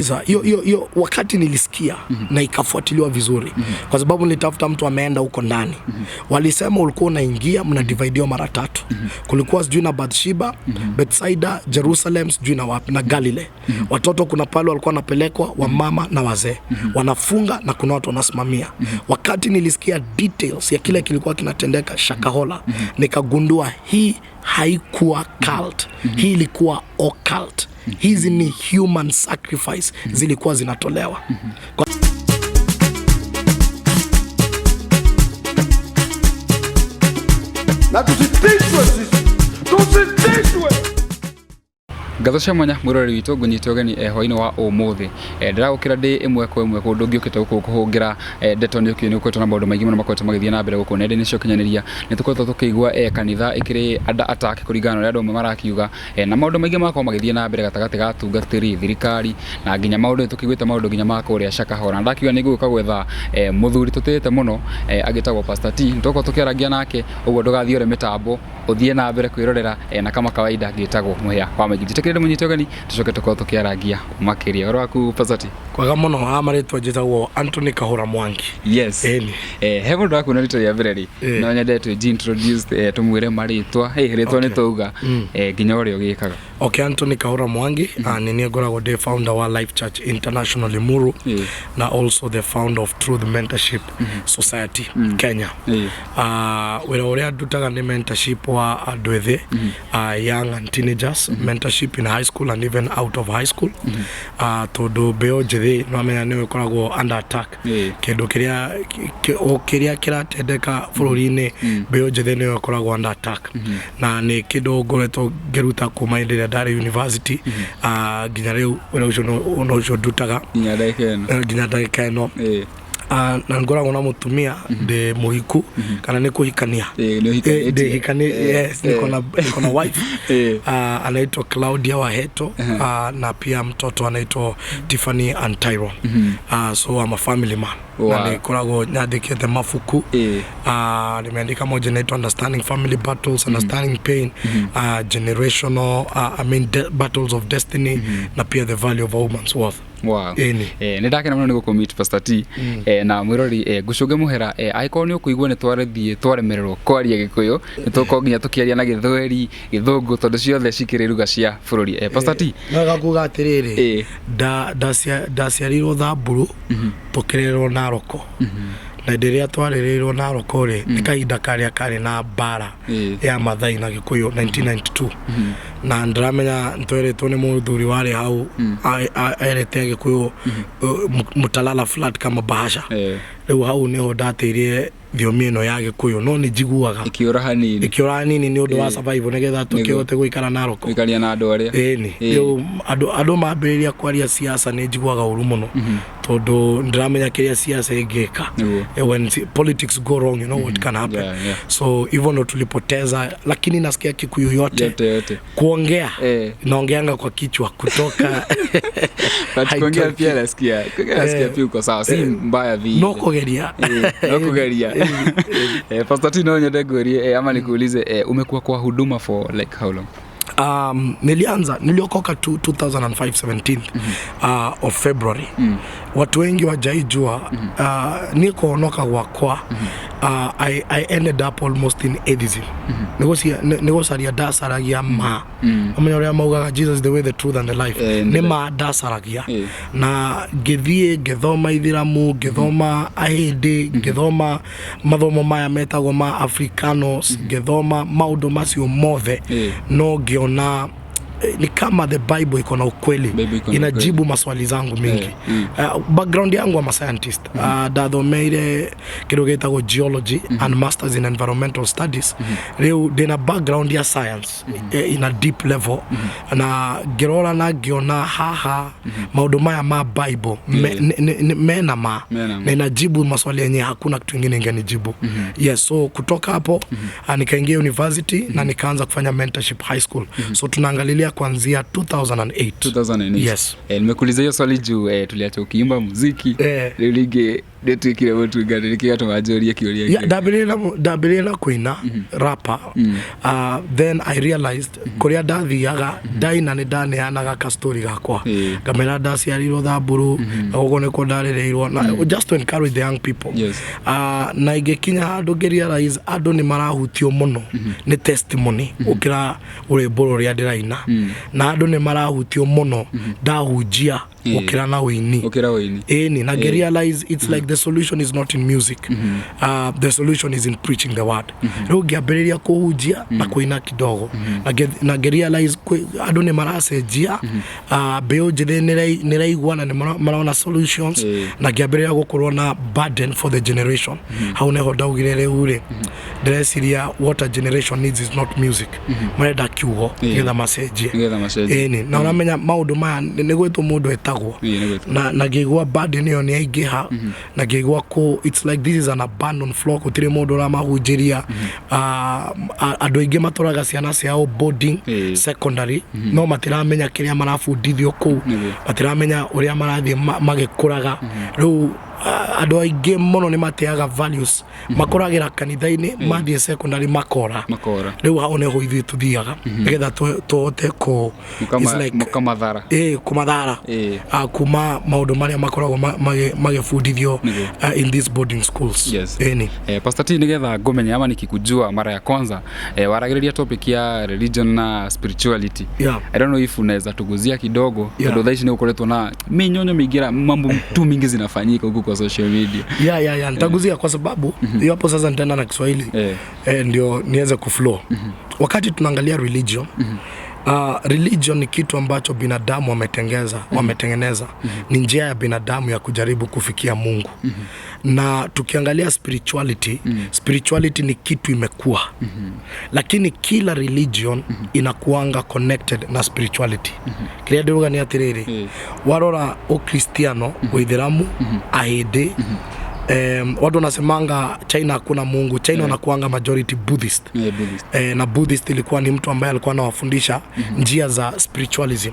Sikiza, hiyo hiyo hiyo wakati nilisikia na ikafuatiliwa vizuri, kwa sababu nilitafuta mtu ameenda huko ndani. Walisema ulikuwa unaingia, mnadividiwa mara tatu. Kulikuwa sijui na Bathsheba, Bethsaida, Jerusalem, sijui na wapi na Galilee. Watoto kuna pale walikuwa wanapelekwa, wamama na wazee wanafunga, na kuna watu wanasimamia. Wakati nilisikia details ya kile kilikuwa kinatendeka Shakahola, nikagundua hii haikuwa cult, hii ilikuwa occult. Hizi ni human sacrifice zilikuwa zinatolewa. Kwa Na tusitishwe sisi, tusitishwe. Ngatho cia mwanya mwiroreri witũ, ngũnyite ũgeni hwainĩ wa ũmũthĩ. Ndĩragũkĩra ndĩ ĩmwe kwa ĩmwe kũndũ ngĩũkĩte gũkũ kũhũngĩra ndeto nĩ ũkĩũĩ nĩ gũkoretwo na maũndũ maingĩ mũno makoretwo magĩthiĩ na mbere gũkũ nenda-inĩ cia ũkinyanĩria. Nĩ tũkoretwo tũkĩigua kanitha ĩkĩrĩ under attack kũringana na ũrĩa andũ amwe marakiuga, na maũndũ maingĩ magakorwo magĩthiĩ na mbere gatagatĩ ga atungatĩri, thirikari na nginya maũndũ nĩ tũkĩiguĩte maũndũ nginya ma kũrĩa Shakahola. Na ndakiuga nĩ ngũgĩũka gwetha mũthuri tũtĩĩte mũno, agĩtagwo Pastor T. Nĩ tũgũkorwo tũkĩarangia nake ũguo, ndũgathiĩ ore mĩtambo, ũthiĩ na mbere kwĩrorera, na kama kawaida ngĩtagwo Mũhĩa wa Maingĩ. Njĩtĩkĩrie mũnyite ũgeni tũcoke tũkorwo tũkĩarangia makĩria. Ũhoro waku, Pastor T? Kwega mũno. Ha marĩtwa njĩtagwo Anthony Kahũra Mwangi. Yes. Ĩni. He mũndũ wakuona rita rĩa mbere rĩ, no nyende twĩ introduce, tũmwĩre marĩtwa, rĩtwa nĩ tauga, nginya ũrĩa ũgĩkaga. Okay, Anthony Kahũra Mwangi, nĩ niĩ ngoragwo ndĩ founder wa Life Church International Limuru na also the founder of Truth Mentorship Society Kenya. Wĩra ũrĩa ndutaga nĩ mentorship wa andũ ethĩ, young and teenagers, mentorship in high school and even out of high school, tondũ mbeo njĩthĩ nĩwamenya nĩyo ĩkoragwo under attack. Kĩndũ kĩrĩa o kĩrĩa kĩratendeka bũrũri-inĩ, mbeo njĩthĩ nĩyo ĩkoragwo under attack, na nĩ kĩndũ ngoretwo ngĩruta kuma hĩndĩ ĩrĩa ndarĩ university nginya rĩu. Wĩra ũcio no ũcio ndutaga nginya ndagĩka ĩno. Nginya ndagĩka ĩno. Na ngoragwo na mũtumia, ndĩ mũhiku kana nĩ kũhikania. Nĩ ũhikanĩtie. Ndĩhikani, yes, niko na wife, anaitwa Claudia Waheto, na pia mtoto anaitwa Tiffany and Tyron. So I'm a family man. Na nĩkoragwo nyandĩkĩte mabuku. Nimeandika moja inaitwa Understanding Family Battles, Understanding Pain, Generational, I mean Battles of Destiny, na pia The Value of a Woman's Worth. Ĩni. Nĩ ndakena mũno nĩ gũkũmeet, Pastor T. Na mwĩrori, ngũcũnge mũhera, angĩkorwo nĩ ũkũigua nĩ twarethiĩ twaremererwo kwaria Gĩkũyũ, nĩ tũkorwo nginya tũkĩaria na Gĩthweri, Gĩthũngũ, tondũ ciothe cikĩrĩ ruga cia bũrũri. Pastor T. No gakuga atĩrĩrĩ, ndaciarirwo Thamburu, tũkĩrerwo Naroko, na hĩndĩ ĩrĩa twarereirwo Naroko rĩ, nĩ kahinda karĩa karĩ na mbara ya Mathai na Gĩkũyũ 1992, na ndĩramenya ntweretwo nĩ mũthuri warĩ hau, erete Gĩkũyũ, "Mtalala flat kama bahasha." Rĩu hau nĩho ndateire thiomi ĩno ya Gĩkũyũ, no nĩ njiguaga ĩkĩũra hanini. Ĩkĩũra hanini nĩ ũndũ wa survival, nĩgetha tũkĩhote gũikara Naroko. Gũikaria na andũ arĩa Ĩni. Rĩu andũ mambĩrĩria kwaria siasa nĩ njiguaga ũru mũno, tondũ ndĩramenya kĩrĩa siasa ĩngĩka. When politics go wrong, you know what can happen. So hivyo ndo tulipoteza, lakini nasikia Kikuyu yote. Yote yote. Kuongea naongeanga kwa kichwa kutoka But kuongea haitoki. Pia nasikia, kuongea nasikia pia uko sawa, si mbaya vile. No kugeria. No kugeria. Pastor T, no nyende ngũrie, ama nikuulize, umekuwa kwa huduma for like how long? Nilianza, niliokoka tu 2005, 17th of February. Watu wengi wajaijua ni kuonoka gwakwa, I ended up almost in atheism. Nĩgũcaria ndacaragia ma, amenya ũrĩa maugaga, "Jesus is the way, the truth and the life." Nĩ ma ndacaragia. Na ngĩthiĩ ngĩthoma Ithiramu, ngĩthoma Ahĩndĩ, ngĩthoma mathomo maya metagwo ma Africanos, ngĩthoma maũndũ macio mothe, no ngĩona ni kama the Bible iko na ukweli. Bible iko na Inajibu maswali zangu mingi. Background yangu ama scientist, ndathomeire kĩndũ gĩtagwo geology and masters in environmental studies. Rĩu ndĩna background ya science in a deep level, na ngĩrora na ngĩona haha maũndũ maya ma Bible mena ma Mena ma. Na inajibu maswali yenye hakuna kitu ingine ingenijibu. Yes, so kutoka hapo nikaingia university na nikaanza kufanya mentorship high school, so tunaangalilia kuanzia 2008. 2008. Yes. Nimekuuliza hiyo swali juu tuliacha ukiimba muziki. Rĩu rĩngĩ Ndĩtuĩkire mũtungatĩri kĩgatũma njũrie kĩũria Yeah, kĩu. Ndambĩrĩria na kũina rapper. Then I realized kũrĩa ndathiaga ndaina nĩ ndaneanaga ka story gakwa, ngamera ndaciarirwo Thamburu na gũkũ nĩkuo ndarereirwo, na just to encourage the young people. Na ingĩkinya handũ ngĩrealize andũ nĩ marahutio mũno nĩ testimony gũkĩra rwĩmbo rũrĩa ndĩraina, na andũ nĩ marahutio mũno ndahunjia gũkĩra na ũini. Ũkĩra ũini. Ĩni, na ngĩrealize it's like the solution is not in music, the solution is in preaching the word. Rĩu ngĩambĩrĩria kũhunjia na kũina kidogo, na ngĩrealize andũ nĩ maracenjia, mbeũ njĩthĩ nĩ ĩraigua na nĩ marona solutions, na ngĩambĩrĩria gũkorwo na burden for the generation. Hau nĩho ndaugire rĩu rĩ, ndĩreciria what a generation needs is not music, marenda kiugo nĩgetha macenjie. Nĩgetha macenjie. Ĩni, na ũramenya maũndũ maya nĩ gwĩtwo mũndũ etagwo. Ĩĩ, nĩ gwĩtwo. Na ngĩigua burden ĩyo nĩ yaingĩha, na ngĩigua kũ it's like this is an abandoned flock, gũtirĩ mũndũ ũramahunjĩria. Andũ aingĩ matwaraga ciana ciao boarding, secondary, no matiramenya kĩrĩa marabundithio kũu. Matiramenya ũrĩa marathiĩ magĩkũraga. Rĩu andũ aingĩ mũno nĩ mateaga values, makũragĩra kanitha-inĩ, mathiĩ secondary makora. Makora. Rĩu hau nĩho ithuĩ tũthiaga nĩgetha tũhote kũ it's like Mũkamathara. Ĩ, kũmathara kuma maũndũ marĩa makoragwo magĩbundithio in these boarding schools. Ĩni. Pastor T, nigetha ngũmenye ama nikikujua mara ya kwanza, waragĩrĩria topic ya religion na spirituality. I don't know if unaweza tuguzia kidogo, tondũ thaa ici nĩ gũkoretwo na minyonyo mingĩ mambo tu mingi zinafanyika huku kwa social media. Yeah, nitaguzia kwa sababu hiyo hapo sasa nitaenda na Kiswahili, ndio niweze kuflow. Wakati tunaangalia religion, religion ni kitu ambacho binadamu wametengeza, wametengeneza. Ni njia ya binadamu ya kujaribu kufikia Mungu. Na tukiangalia spirituality, spirituality ni kitu imekuwa, lakini kila religion inakuanga connected na spirituality. Kĩrĩa ndĩruga nĩ atĩrĩrĩ, warora Ukristiano, Uithiramu, Ahindi, watu wanasemanga China hakuna Mungu. China wanakuanga majority Buddhist. Buddhist. Na Buddhist ilikuwa ni mtu ambaye alikuwa anawafundisha njia za spiritualism.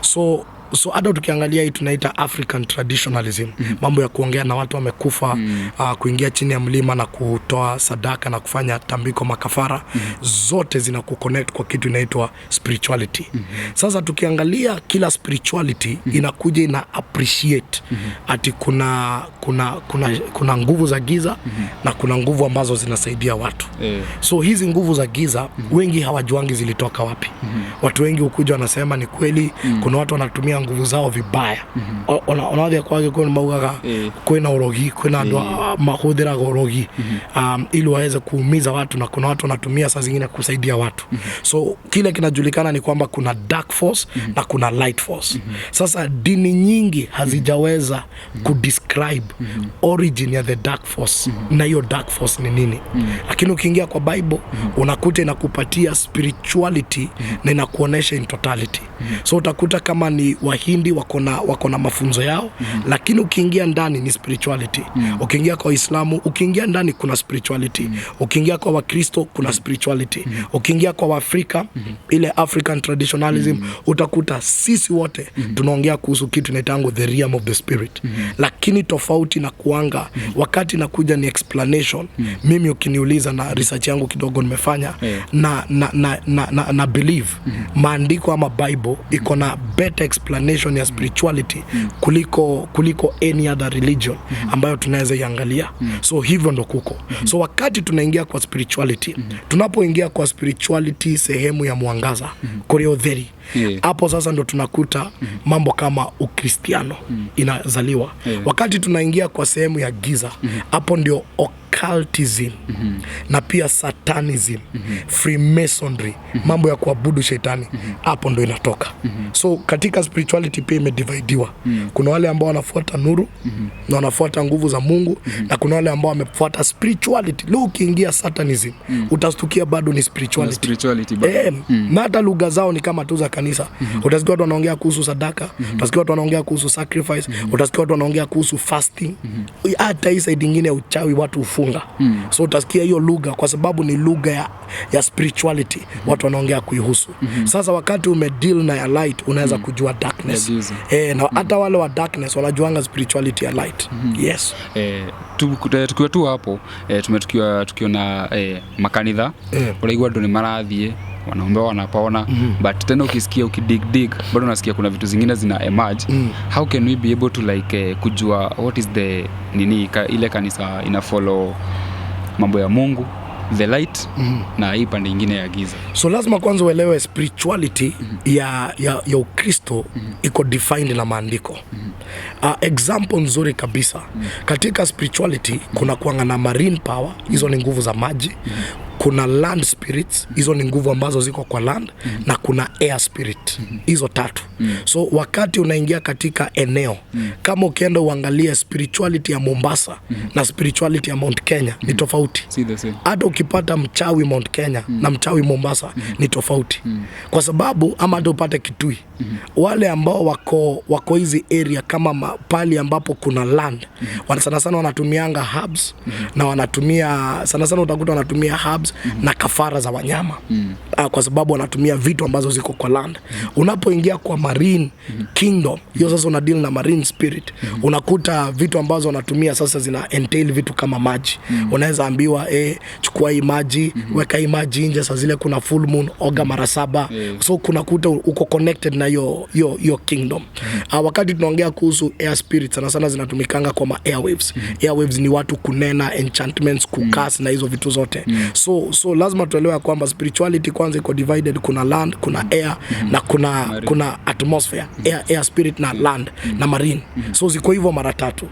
So hata tukiangalia hii tunaita African traditionalism, mambo ya kuongea na watu wamekufa, kuingia chini ya mlima na kutoa sadaka na kufanya tambiko, makafara, zote zina kuconnect kwa kitu inaitwa spirituality. Sasa tukiangalia kila spirituality inakuja ina appreciate ati kuna nguvu za giza na kuna nguvu ambazo zinasaidia watu. So hizi nguvu za giza wengi hawajuangi zilitoka wapi. Watu wengi hukuja wanasema ni kweli kuna watu wanatumia nguvu zao vibaya. Ona kwage kwĩ maugaga kwĩna ũrogi, kwĩna andũ mahũthĩraga ũrogi ili waweze kuumiza watu, na kuna watu wanatumia saa zingine kusaidia watu. So kile kinajulikana ni kwamba kuna dark force na kuna light force. Sasa dini nyingi hazijaweza kudescribe origin ya the dark force na hiyo dark force ni nini. Lakini ukiingia kwa Bible unakuta inakupatia spirituality na inakuonesha in totality. So utakuta kama ni Wahindi wako na mafunzo yao, lakini ukiingia ndani ni spirituality. Ukiingia kwa Waislamu, ukiingia ndani kuna spirituality. Ukiingia kwa Wakristo kuna spirituality. Ukiingia kwa Waafrika, ile African traditionalism, utakuta sisi wote tunaongea kuhusu kitu inaitangwa the realm of the spirit. Lakini tofauti na kuanga wakati nakuja ni explanation. Mimi ukiniuliza, na research yangu kidogo nimefanya, na believe maandiko ama Bible iko na better explanation ya spirituality kuliko any other religion ambayo tunaweza iangalia. So hivyo ndo kuko. So wakati tunaingia kwa spirituality, tunapoingia kwa spirituality sehemu ya mwangaza, kũrĩa ũtheri, hapo sasa ndo tunakuta mambo kama Ukristiano inazaliwa. Wakati tunaingia kwa sehemu ya giza, hapo ndio occultism na pia satanism, Freemasonry, mambo ya kuabudu shetani, hapo ndo inatoka. So katika spirituality pia imedividiwa. Kuna wale ambao wanafuata nuru na wanafuata nguvu za Mungu, na kuna wale ambao wamefuata spirituality. Leo ukiingia satanism utastukia bado ni spirituality. Spirituality bado. Na hata lugha zao ni kama tu za kanisa. kanisa. Utasikia watu wanaongea kuhusu sadaka, utasikia watu wanaongea kuhusu sacrifice, utasikia watu wanaongea kuhusu fasting. Hata hii side ingine ya uchawi watu hufunga. So utasikia hiyo lugha kwa sababu ni lugha ya spirituality, watu wanaongea kuihusu. Sasa wakati umedeal na ya light, unaweza kujua darkness. Ya giza. Na hata wale wa darkness wanajuanga spirituality ya light. Yes. Tukiwa tu hapo, tumetukiwa tukiona makanitha, uraigua andũ nĩ marathiĩ wanaombewa, wanapona, but tena ukisikia, ukidig dig, bado unasikia kuna vitu zingine zina emerge. How can we be able to like kujua what is the nini ile kanisa ina follow mambo ya Mungu, the light, na hii pande ingine ya giza? So lazima kwanza uelewe spirituality ya Ukristo iko defined na maandiko. Example nzuri kabisa, katika spirituality kuna kuanga na marine power, hizo ni nguvu za maji. Kuna land spirits, hizo ni nguvu ambazo ziko kwa land, na kuna air spirit, hizo tatu. So wakati unaingia katika eneo, kama ukienda uangalie spirituality ya Mombasa na spirituality ya Mount Kenya ni tofauti. See the same. Hata ukipata mchawi Mount Kenya na mchawi Mombasa ni tofauti, kwa sababu ama hata upate Kitui, wale ambao wako hizi area kama pali ambapo kuna land, sana sana wanatumianga herbs, na wanatumia sana sana, utakuta wanatumia herbs na kafara za wanyama, kwa sababu wanatumia vitu ambazo ziko kwa land. Unapoingia kwa marine kingdom, hiyo sasa una deal na marine spirit, unakuta vitu ambazo wanatumia sasa zina entail vitu kama maji. Unaweza ambiwa, chukua hii maji, weka hii maji nje, saa zile kuna full moon, oga mara 7. So kuna kuta uko connected na hiyo kingdom. Wakati tunaongea kuhusu air spirits, sana sana zinatumikanga kwa ma airwaves. Airwaves ni watu kunena, enchantments, kucurse na hizo vitu zote. So lazima tuelewe ya kwamba spirituality kwanza iko divided: kuna land, kuna air na kuna atmosphere, air spirit na land na marine. So ziko hivyo mara tatu.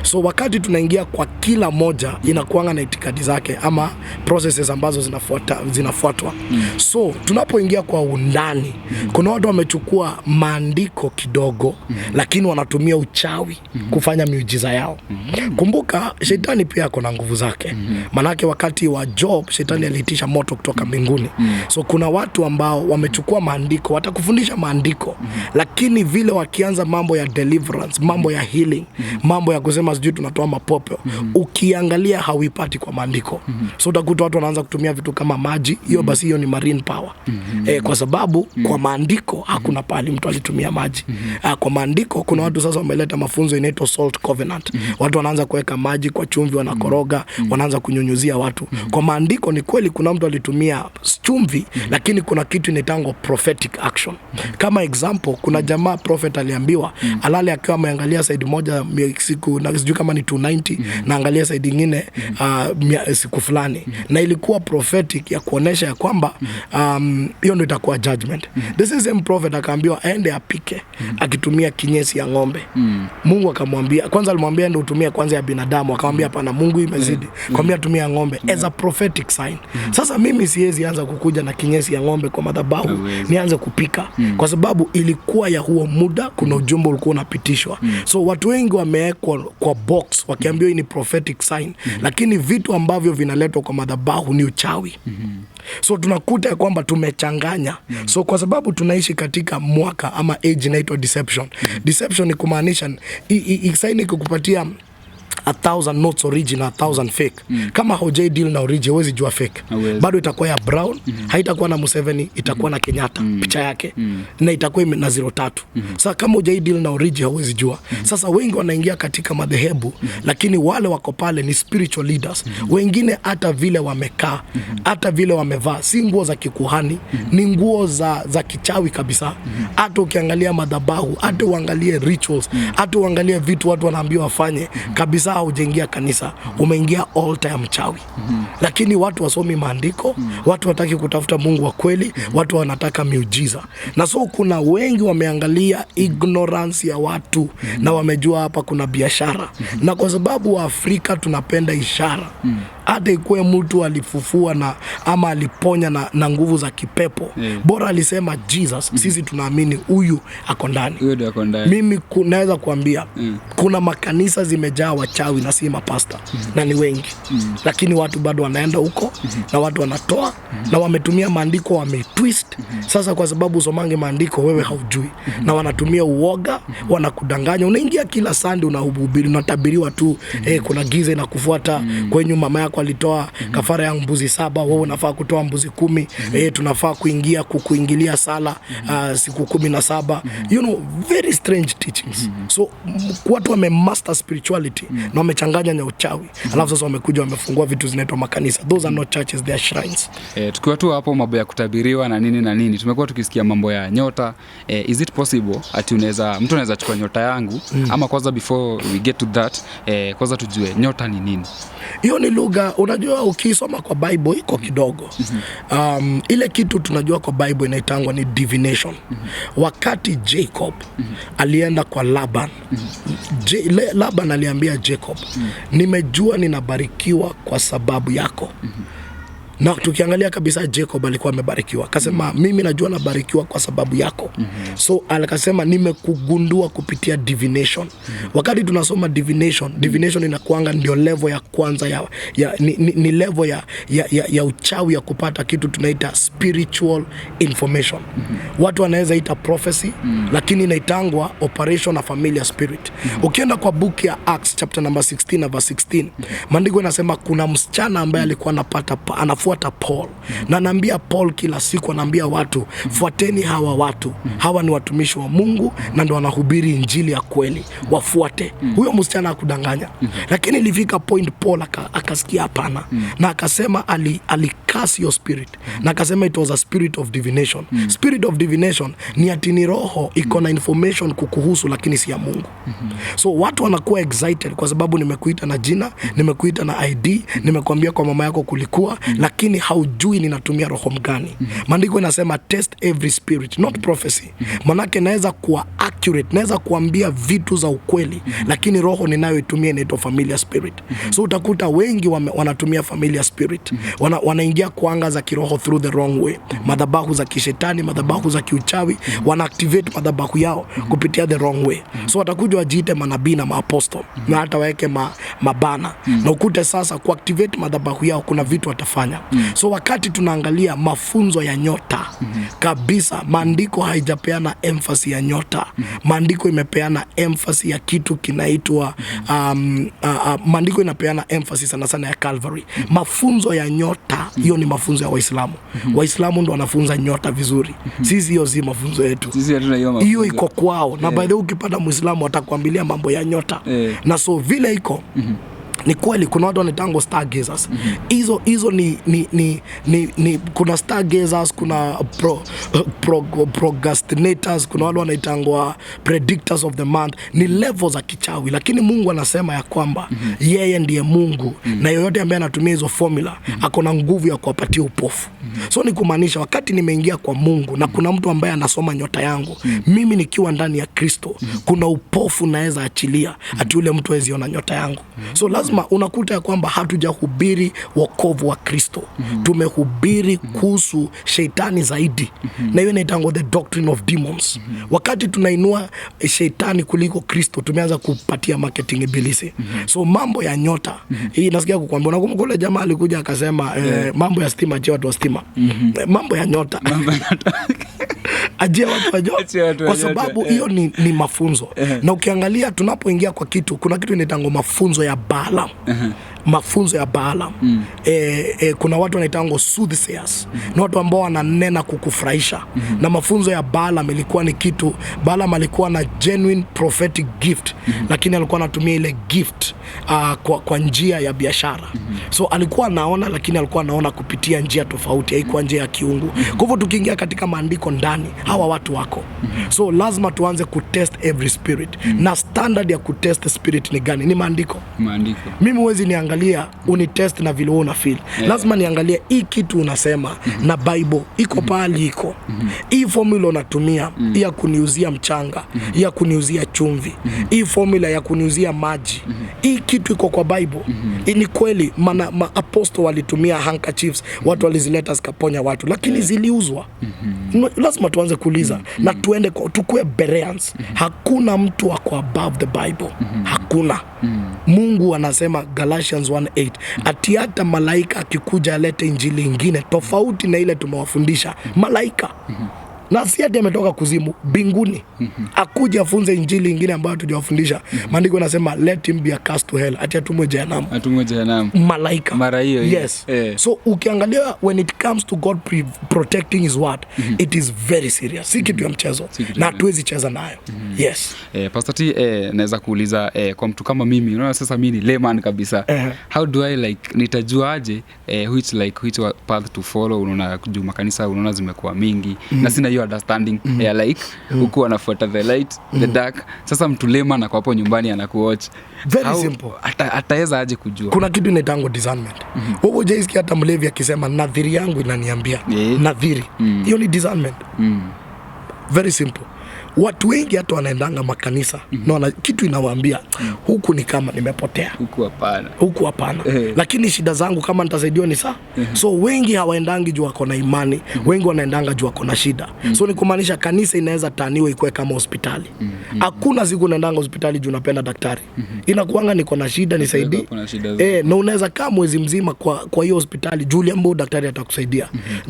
So wakati tunaingia kwa kila moja, inakuanga na itikadi zake ama processes ambazo zinafuatwa. So tunapoingia kwa undani, kuna watu wamechukua maandiko kidogo, lakini wanatumia uchawi kufanya miujiza yao. Kumbuka shetani pia ako na nguvu zake, manake wakati wa Job shetani aliitisha moto kutoka mbinguni. So kuna watu ambao wamechukua maandiko, watakufundisha maandiko, lakini vile wakianza mambo ya deliverance, mambo ya healing, mambo ya kusema sijui tunatoa mapepo, ukiangalia hauipati kwa maandiko. So utakuta watu wanaanza kutumia vitu kama maji hiyo, basi hiyo ni marine power, kwa sababu kwa maandiko hakuna pahali mtu alitumia maji. Kwa maandiko kuna watu sasa wameleta mafunzo inaitwa salt covenant. Watu wanaanza kuweka maji kwa chumvi, wanakoroga, wanaanza kunyunyuzia watu. Kwa maandiko ni kweli kuna mtu alitumia chumvi, lakini kuna kitu inaitangwa prophetic action. Kama example, kuna jamaa prophet aliambiwa alale akiwa ameangalia side moja siku na sijui kama ni 290 na angalia side ingine siku fulani, na ilikuwa prophetic ya kuonesha ya kwamba hiyo ndio itakuwa judgment. This is same prophet akaambiwa aende apike akitumia kinyesi ya ng'ombe. Mungu akamwambia, kwanza alimwambia ende utumie kwanza ya binadamu, akamwambia hapana, Mungu imezidi, akamwambia tumia ng'ombe as a prophetic sign. Sasa mimi siwezi anza kukuja na kinyesi ya ng'ombe kwa madhabahu Hauwezi. nianze kupika, kwa sababu ilikuwa ya huo muda, kuna ujumbe ulikuwa unapitishwa. So watu wengi wamewekwa kwa box wakiambiwa hii ni prophetic sign, lakini vitu ambavyo vinaletwa kwa madhabahu ni uchawi. So tunakuta ya kwamba tumechanganya. So kwa sababu tunaishi katika mwaka ama age inaitwa deception. Deception ni kumaanisha sign ikikupatia 1,000 notes original, 1,000 fake, kama haujai deal na origin, huwezi jua fake. Hauwezi. Bado itakuwa ya brown, haitakuwa na Museveni, itakuwa na Kenyatta picha yake, na itakuwa na 03. Sasa kama hujai deal na origin, hauwezi jua. Sasa wengi wanaingia katika madhehebu, lakini wale wako pale ni spiritual leaders. Wengine hata vile wamekaa, hata vile wamevaa, si nguo za kikuhani, ni nguo za kichawi kabisa. Hata ukiangalia madhabahu, hata uangalie rituals, hata uangalie vitu watu wanaambiwa wafanye kabisa, haujaingia kanisa, umeingia altar ya mchawi. Lakini watu wasomi maandiko, watu wataki kutafuta Mungu wa kweli, watu wanataka miujiza. Na so kuna wengi wameangalia ignorance ya watu na wamejua hapa kuna biashara. Na kwa sababu wa Afrika tunapenda ishara, hata ikuwe mtu alifufua na ama aliponya na nguvu za kipepo, bora alisema Jesus, sisi tunaamini huyu ako ndani. Huyo ndio ako ndani. Mimi naweza kuambia kuna makanisa zimejaa wachawi. wachawi na si mapasta na ni wengi, lakini watu bado wanaenda huko na watu wanatoa na wametumia maandiko wametwist. Sasa kwa sababu usomange maandiko wewe haujui, na wanatumia uoga, wanakudanganya. Unaingia kila Sunday unahubiri, unatabiriwa tu, kuna giza inakufuata kwenyu, mama yako alitoa kafara ya mbuzi 7, wewe unafaa kutoa mbuzi 10, tunafaa kuingia kukuingilia sala siku 17. You know, very strange teachings. So watu wame master spirituality na wamechanganya na uchawi. Alafu sasa wamekuja wamefungua vitu zinaitwa makanisa. Those are not churches, they are shrines. Tukiwa tu hapo mambo ya kutabiriwa na nini na nini, tumekuwa tukisikia mambo ya nyota. Is it possible ati unaweza, mtu anaweza chukua nyota yangu ama kwanza before we get to that, kwanza tujue nyota ni nini? Hiyo ni lugha, unajua ukisoma kwa Bible iko kidogo. Ile kitu tunajua kwa Bible inaitangwa ni divination. Wakati Jacob alienda kwa Laban, Laban aliambia Jacob, nimejua ninabarikiwa kwa sababu yako. Na tukiangalia kabisa Jacob alikuwa amebarikiwa. Akasema mimi najua nabarikiwa kwa sababu yako. So akasema nimekugundua kupitia divination. Wakati tunasoma divination, divination inakuanga ndio level ya kwanza ya ni level ya uchawi ya kupata kitu tunaita spiritual information. Watu wanaweza ita prophecy, lakini inaitangwa operation na familiar spirit. Ukienda kwa book ya Acts chapter number 16 na verse 16, maandiko inasema kuna msichana ambaye alikuwa anafuata Paul na anaambia Paul kila siku, anaambia watu fuateni hawa watu, hawa ni watumishi wa Mungu na ndio wanahubiri injili ya kweli, wafuate. Huyo msichana hakudanganya, lakini ilifika point Paul akasikia hapana, na akasema ali curse your spirit, na akasema it was a spirit of divination. Spirit of divination ni ati ni roho iko na information kukuhusu, lakini si ya Mungu. So watu wanakuwa excited kwa sababu nimekuita na jina, nimekuita na ID, nimekuambia kwa mama yako kulikuwa, lakini haujui ninatumia roho mgani. Maandiko inasema test every spirit, not prophecy. Manake naweza kuwa accurate, naweza kuambia vitu za ukweli, lakini roho ninayoitumia inaitwa familiar spirit. So utakuta wengi wanatumia familiar spirit. Wanaingia kwa anga za kiroho through the wrong way. Madhabahu za kishetani, madhabahu za kiuchawi, wana activate madhabahu yao kupitia the wrong way. So watakuja wajiite manabii na maapostle na hata waeke mabana. Na ukute sasa ku activate madhabahu yao kuna vitu watafanya. So wakati tunaangalia mafunzo ya nyota kabisa, maandiko haijapeana emphasis ya nyota. Maandiko imepeana emphasis ya kitu kinaitwa maandiko inapeana emphasis sana sana ya Calvary. Mafunzo ya nyota hiyo ni mafunzo ya Waislamu. Waislamu ndo wanafunza nyota vizuri. Sisi hiyo si mafunzo yetu. Sisi hatuna hiyo mafunzo. Hiyo iko kwao. Na by the way ukipata Muislamu atakwambilia mambo ya nyota. Na so vile iko ni kweli kuna watu wanaitangwa stargazers. Hizo ni kuna stargazers, kuna prognosticators, kuna wale wanaitangwa predictors of the month. Ni level za kichawi, lakini Mungu anasema ya kwamba yeye ndiye Mungu na yoyote ambaye anatumia hizo formula ako na nguvu ya kuwapatia upofu. So ni kumaanisha wakati nimeingia kwa Mungu na kuna mtu ambaye anasoma nyota yangu, mimi nikiwa ndani ya Kristo, kuna upofu naweza achilia ati yule mtu hawezi ona nyota yangu. So lazima unakuta ya kwamba hatujahubiri wokovu wa Kristo. Tumehubiri kuhusu shetani zaidi. Na hiyo inaitangwa the doctrine of demons. Wakati tunainua shetani kuliko Kristo, tumeanza kupatia marketing ibilisi. So mambo ya nyota, hii nasikia kukwambia, unakumbuka ule jamaa alikuja akasema mambo ya stima, achia watu wa stima. Mambo ya nyota. Achia watu wa nyota. Kwa sababu hiyo ni mafunzo. Na ukiangalia tunapoingia kwa kitu, kuna kitu inaitangwa mafunzo ya Balaam. Mafunzo ya Balaam. Kuna watu wanaitangwa soothsayers. Ni watu ambao wananena kukufurahisha. Na mafunzo ya Balaam ilikuwa ni kitu, Balaam alikuwa na genuine prophetic gift, lakini alikuwa anatumia ile gift kwa njia ya biashara. So alikuwa anaona, lakini alikuwa anaona kupitia njia tofauti, haikuwa njia ya kiungu. Kwa hivyo tukiingia katika maandiko ndani, hawa watu wako. So lazima tuanze kutest every spirit. Na standard ya kutest spirit ni gani? Ni maandiko. Maandiko. Mimi huwezi niangalia unitest na vile wewe una feel. Lazima niangalie hii kitu unasema na Bible iko pahali iko. Hii formula unatumia ya kuniuzia mchanga, ya kuniuzia chumvi, hii formula ya kuniuzia maji. Hii kitu iko kwa Bible. Ni kweli maana apostle walitumia handkerchiefs, watu walizileta zikaponya watu, lakini ziliuzwa. Lazima tuanze kuuliza na tuende tukue Bereans. Hakuna mtu ako above above the Bible. Hakuna. Mungu anasema Galatians 1:8, ati hata malaika akikuja alete injili ingine tofauti na ile tumewafundisha, malaika na si ati ametoka kuzimu, mbinguni, akuja afunze injili ingine ambayo tujawafundisha. Maandiko yanasema let him be accursed to hell, ati atumwe jehanamu. Atumwe jehanamu. Malaika. Mara hiyo hiyo. Yes. Eh. So ukiangalia when it comes to God protecting his word, it is very serious. Si kitu ya mchezo Si kitu na ya hatuwezi cheza nayo. Yes. Pastor T, naweza kuuliza, kwa mtu kama mimi, unaona sasa mimi ni layman kabisa. How do I like nitajuaje which path to follow? Unaona juu makanisa unaona zimekuwa mingi na sina hiyo understanding ya like huku wanafuata the light, the dark. Sasa mtu layman ako hapo nyumbani anakuwatch. Very simple. Ataweza aje kujua? Kuna kitu inaitangwa discernment. Wewe hujaisikia hata mlevi akisema nadhiri yangu inaniambia? Nadhiri. Hiyo ni discernment. Very simple. Watu wengi hata wanaendanga makanisa na kitu inawaambia huku ni kama nimepotea. Huku hapana. Huku hapana. Lakini shida zangu kama nitasaidiwa ni saa. So wengi hawaendangi juu wako na imani. Wengi wanaendanga juu wako na shida. So ni kumaanisha kanisa inaweza taniwa ikuwe kama hospitali. Hakuna siku unaendanga hospitali juu unapenda daktari. Inakuanga niko na shida, nisaidie. Kuna shida zangu. Na unaweza kaa mwezi mzima kwa hiyo hospitali juu uliambiwa daktari atakusaidia.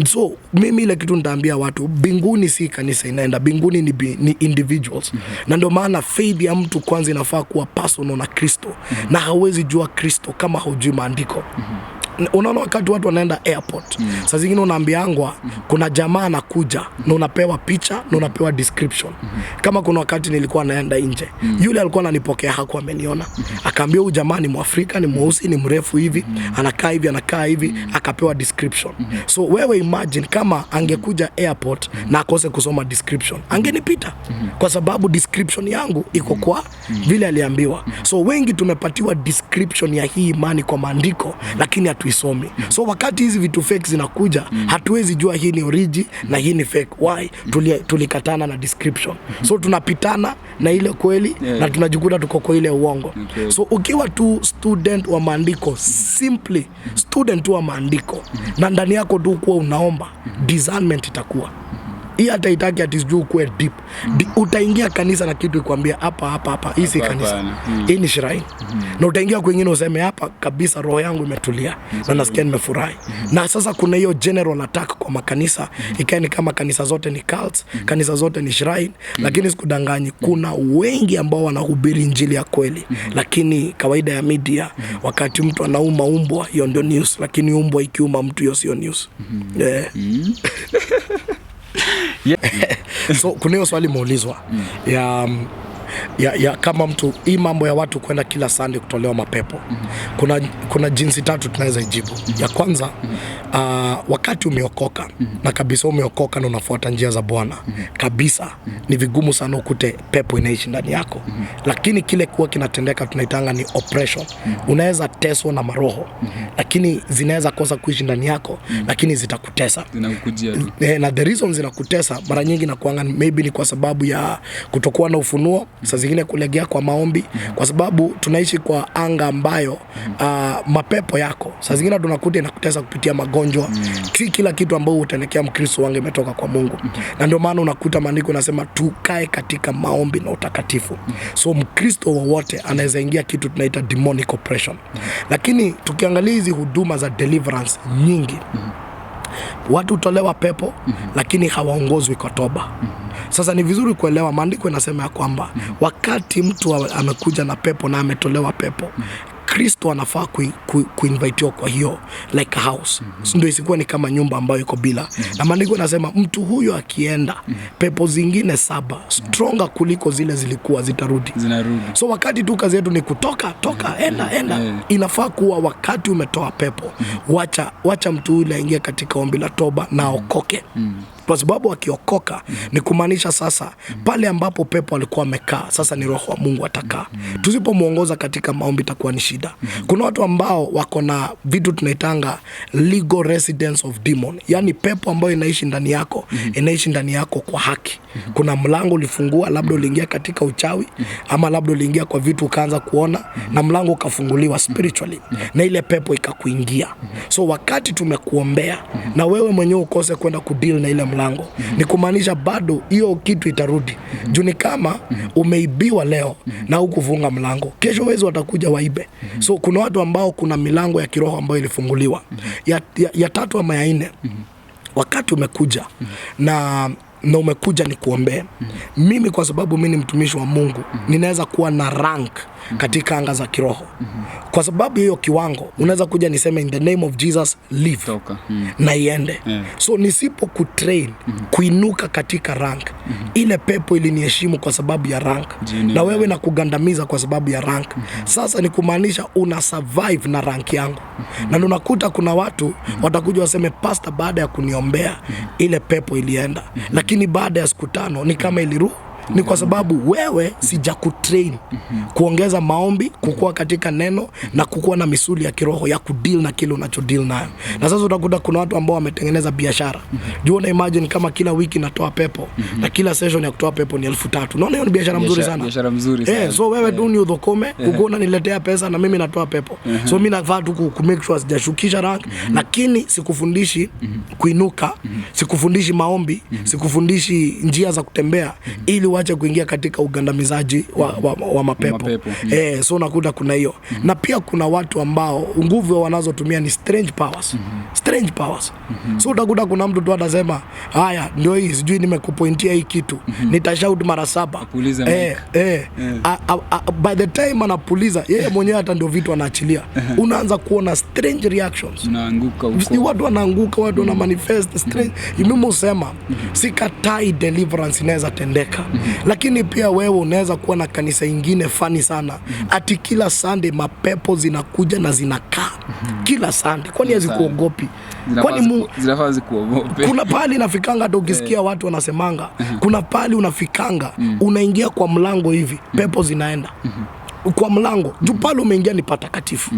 So mimi ile kitu nitaambia watu, mbinguni si kanisa inaenda, mbinguni ni individuals. Na ndio maana faith ya mtu kwanza inafaa kuwa personal na Kristo. Na hauwezi jua Kristo kama haujui maandiko. Unaona wakati watu wanaenda airport, saa zingine unaambiangwa kuna jamaa anakuja na unapewa picha na unapewa description. Kama kuna wakati nilikuwa naenda nje, yule alikuwa ananipokea hakuwa ameniona. Akaambia huyu jamaa ni Mwafrika, ni mweusi, ni mrefu hivi, anakaa hivi, anakaa hivi, akapewa description. So wewe imagine kama angekuja airport na akose kusoma description, angenipita. Kwa sababu description yangu iko kwa vile aliambiwa. So wengi tumepatiwa description ya hii imani kwa maandiko, lakini hatuisomi. So wakati hizi vitu fake zinakuja, hatuwezi jua hii ni origi na hii ni fake. Why? Tulikatana na description. So tunapitana na ile kweli na tunajikuta tuko kwa ile uongo. So ukiwa tu student wa maandiko, simply student tu wa maandiko, na ndani yako tu kuwa unaomba, discernment itakuwa. Hii hata itaki ati sijui ukuwe deep. Utaingia kanisa na kitu ikwambia hapa, hapa, hapa, hii si Hapa, kanisa. hapana. Hii ni shrine. Na utaingia kwingine useme hapa kabisa roho yangu imetulia na nasikia nimefurahi. Na sasa kuna hiyo general attack kwa makanisa. Ikae ni kama kanisa zote ni cults, kanisa zote ni shrine, lakini sikudanganyi kuna wengi ambao wanahubiri injili ya kweli. Lakini kawaida ya media, wakati mtu anauma umbwa hiyo ndio news, lakini umbwa ikiuma mtu hiyo sio news. So kuna hiyo swali imeulizwa ya kama mtu, hii mambo ya watu kwenda kila Sunday kutolewa mapepo. Kuna jinsi tatu tunaweza ijibu. Ya kwanza, wakati umeokoka na kabisa umeokoka na unafuata njia za Bwana kabisa, ni vigumu sana ukute pepo inaishi ndani yako. Lakini kile kuwa kinatendeka tunaitanga ni oppression. Unaweza teswa na maroho, lakini zinaweza kosa kuishi ndani yako, lakini zitakutesa. Zinakukujia tu. Na the reason zinakutesa mara nyingi nakuanga maybe ni kwa sababu ya kutokuwa na ufunuo, saa zingine kulegea kwa maombi, kwa sababu tunaishi kwa anga ambayo mapepo yako saa zingine tunakuta inakutesa kupitia magonjwa. Si kila kitu ambao utaelekea Mkristo wange imetoka kwa Mungu. Na ndio maana unakuta maandiko yanasema tukae katika maombi na utakatifu. So Mkristo wowote anaweza ingia kitu tunaita demonic oppression. Lakini tukiangalia hizi huduma za deliverance nyingi, watu hutolewa pepo, lakini hawaongozwi kwa toba. Sasa ni vizuri kuelewa maandiko yanasema ya kwamba wakati mtu amekuja na pepo na ametolewa pepo, Kristo anafaa kuinvitiwa kwa hiyo like a house. Ndio isikuwe ni kama nyumba ambayo iko bila. Na maandiko yanasema mtu huyo akienda, pepo zingine 7 stronger kuliko zile zilikuwa zitarudi. Zinarudi. So wakati tu kazi yetu ni kutoka, toka, enda, enda. Inafaa kuwa wakati umetoa pepo, wacha mtu yule aingie katika ombi la toba na aokoke. Kwa sababu akiokoka ni kumaanisha sasa pale ambapo pepo alikuwa amekaa sasa ni roho wa Mungu atakaa. Tusipomuongoza katika maombi itakuwa ni shida. Kuna watu ambao wako na vitu tunaitanga legal residence of demon, yani pepo ambayo inaishi ndani yako, inaishi ndani yako kwa haki. Kuna mlango ulifungua, labda uliingia katika uchawi, ama labda uliingia kwa vitu ukaanza kuona, na mlango ukafunguliwa spiritually, na ile pepo ikakuingia. So wakati tumekuombea na wewe mwenyewe ukose kwenda kudeal na ile mlango, mlango, ni kumaanisha bado hiyo kitu itarudi. Juu ni kama umeibiwa leo na hukufunga mlango, kesho wezi watakuja waibe. So kuna watu ambao kuna milango ya kiroho ambayo ilifunguliwa. Ya tatu ama ya nne, wakati umekuja na umekuja ni kuombee. Mimi kwa sababu mimi ni mtumishi wa Mungu, ninaweza kuwa na rank katika anga za kiroho. Kwa sababu hiyo kiwango, unaweza kuja niseme in the name of Jesus leave. Toka. Na iende. So nisipo kutrain kuinuka katika rank, ile pepo iliniheshimu kwa sababu ya rank. Jini, na wewe na kugandamiza kwa sababu ya rank. Sasa ni kumaanisha una survive na rank yangu. Na unakuta kuna watu watakuja waseme pastor, baada ya kuniombea ile pepo ilienda. Lakini baada ya siku 5 ni kama iliru. Ni kwa sababu wewe sijakutrain kuongeza maombi, kukua katika neno na kukua na misuli ya kiroho ya kudeal na kile unachodeal nayo. Na sasa utakuta kuna watu ambao wametengeneza biashara. Juu una imagine kama kila wiki natoa pepo na kila session ya kutoa pepo ni 3,000. Unaona hiyo ni biashara mzuri sana. Biashara mzuri sana. So wewe tu ni udhokome, uko unaniletea pesa na mimi natoa pepo. So mimi nafaa tu ku make sure sijashukisha rank, lakini sikufundishi kuinuka, sikufundishi maombi, sikufundishi njia za kutembea ili uache kuingia katika ugandamizaji wa mapepo. So unakuta kuna hiyo. Na pia kuna watu ambao nguvu wanazotumia ni strange powers. Strange powers. So utakuta kuna mtu tu atasema haya ndio hii, sijui nimekupointia hii kitu, nitashout mara 7. By the time anapuliza yeye mwenyewe hata ndio vitu anaachilia. Unaanza kuona strange reactions. Unaanguka huko. Watu wanaanguka, watu wana manifest strange. Mimi husema sikatai deliverance inaweza tendeka. Lakini pia wewe unaweza kuwa na kanisa ingine fani sana. Ati kila Sunday mapepo zinakuja na zinakaa. Kila Sunday. Kwani hazikuogopi? Kwani zinafaa zikuogope? Kuna pali inafikanga hata ukisikia watu wanasemanga, kuna pali unafikanga, unaingia kwa mlango hivi, pepo zinaenda. Kwa mlango, juu pale umeingia ni patakatifu.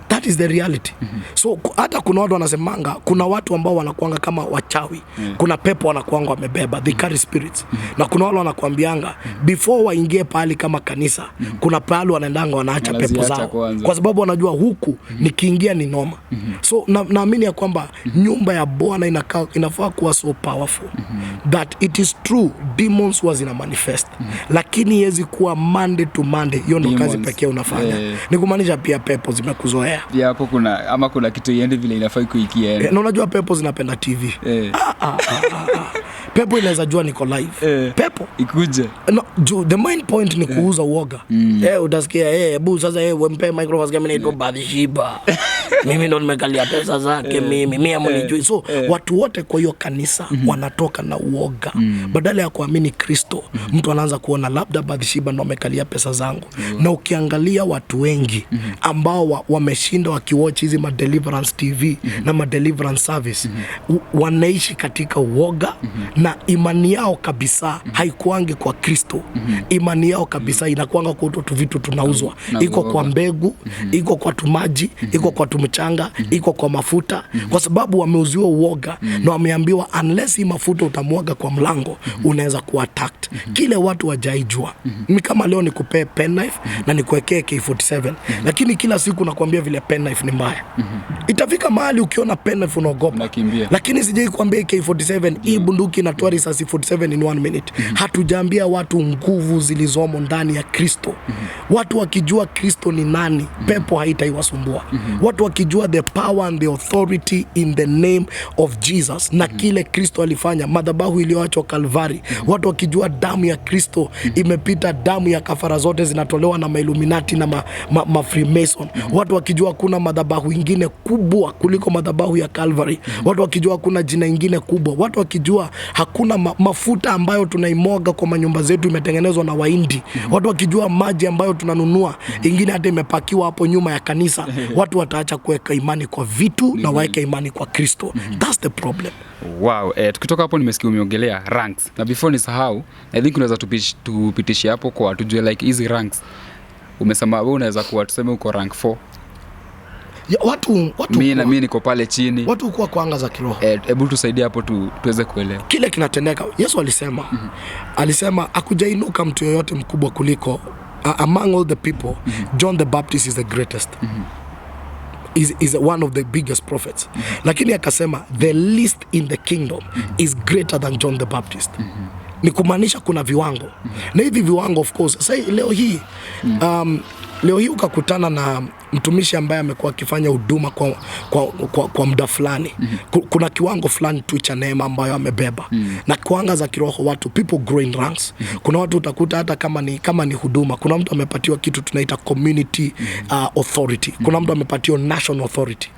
That is the reality. So hata kuna watu wanasemanga, kuna watu ambao wanakuanga kama wachawi. Kuna pepo wanakuanga wamebeba, they carry spirits. Na kuna wale wanakuambianga before waingie pahali kama kanisa, kuna pahali wanaendanga wanaacha pepo zao. Kwa sababu wanajua huku nikiingia ni noma. So naamini ya kwamba nyumba ya Bwana inafaa kuwa so powerful that it is true demons was in a manifest. Lakini yezi kuwa Monday to Monday, hiyo ndo kazi pekee unafanya. Ni kumaanisha pia pepo zimekuzoea. Pia hapo kuna ama kuna kitu iende vile inafaa kuikienda. Na unajua pepo zinapenda TV. Pepo inaweza jua niko live. Pepo ikuje. No, the main point ni kuuza uoga. Utasikia hebu sasa wempe microphone kama inaitwa Bathsheba. Mimi ndo nimekalia pesa zake mimi amnijui. So watu wote kwa hiyo kanisa wanatoka na uoga. Badala ya kuamini Kristo, mtu anaanza kuona labda Bathsheba ndo amekalia pesa zangu. Na ukiangalia watu wengi ambao wameshinda wakiwatch hizi ma deliverance TV na ma deliverance service, wanaishi katika uoga na imani yao kabisa haikuangi kwa Kristo. Imani yao kabisa inakuanga kwa tu vitu tunauzwa. Iko kwa mbegu, iko kwa tumaji, iko kwa tumchanga, iko kwa mafuta, kwa sababu wameuziwa uoga na wameambiwa unless hii mafuta utamwaga kwa mlango unaweza kuwa attacked. Kile watu wajaijua. Ni kama leo nikupee pen knife na nikuwekee K47, lakini kila siku nakwambia vile pen knife ni mbaya. Itafika mahali ukiona pen knife unaogopa. Lakini sijai kuambia K47 hii bunduki inatoa risasi 47 in 1 minute. Hatujaambia watu nguvu zilizomo ndani ya Kristo. Watu wakijua Kristo ni nani, pepo haitaiwasumbua. Watu wakijua the power and the authority in the name of Jesus na kile Kristo alifanya, madhabahu iliyoachwa Kalvari. Watu wakijua damu ya Kristo imepita damu ya kafara zote zinatolewa na Illuminati na ma Freemason. Watu wakijua kuna madhabahu ingine kubwa kuliko madhabahu ya Calvary. Watu wakijua kuna jina ingine kubwa. Watu wakijua hakuna mafuta ambayo tunaimwaga kwa manyumba zetu imetengenezwa na Wahindi. Watu wakijua maji ambayo tunanunua ingine hata imepakiwa hapo nyuma ya kanisa. Watu wataacha kuweka imani kwa vitu na waeke imani kwa Kristo. That's the problem. Wow, tukitoka hapo nimesikia umeongelea ranks. Na before nisahau, I think unaweza tupitishie hapo kwa tujue like hizi ranks. Umesema wewe unaweza kuwa tuseme uko rank 4. Ya, watu mimi niko pale chini. Watu hukuwa kwa anga za kiroho. Hebu tusaidie hapo tuweze kuelewa. Kile kinatendeka, Yesu alisema, alisema hakujainuka mtu yoyote mkubwa kuliko among all the people, John the Baptist is the greatest. is one of the biggest prophets, lakini akasema the least in the kingdom is greater than John the Baptist. Ni kumaanisha kuna viwango, na hivi viwango, of course, sasa leo hii ukakutana na mtumishi ambaye amekuwa akifanya huduma kwa muda fulani, kuna kiwango fulani tu cha neema ambayo amebeba. Na kiwango za kiroho, watu, people grow in ranks. Kuna watu utakuta hata kama ni huduma, kuna mtu amepatiwa kitu tunaita community authority, kuna mtu amepatiwa national authority.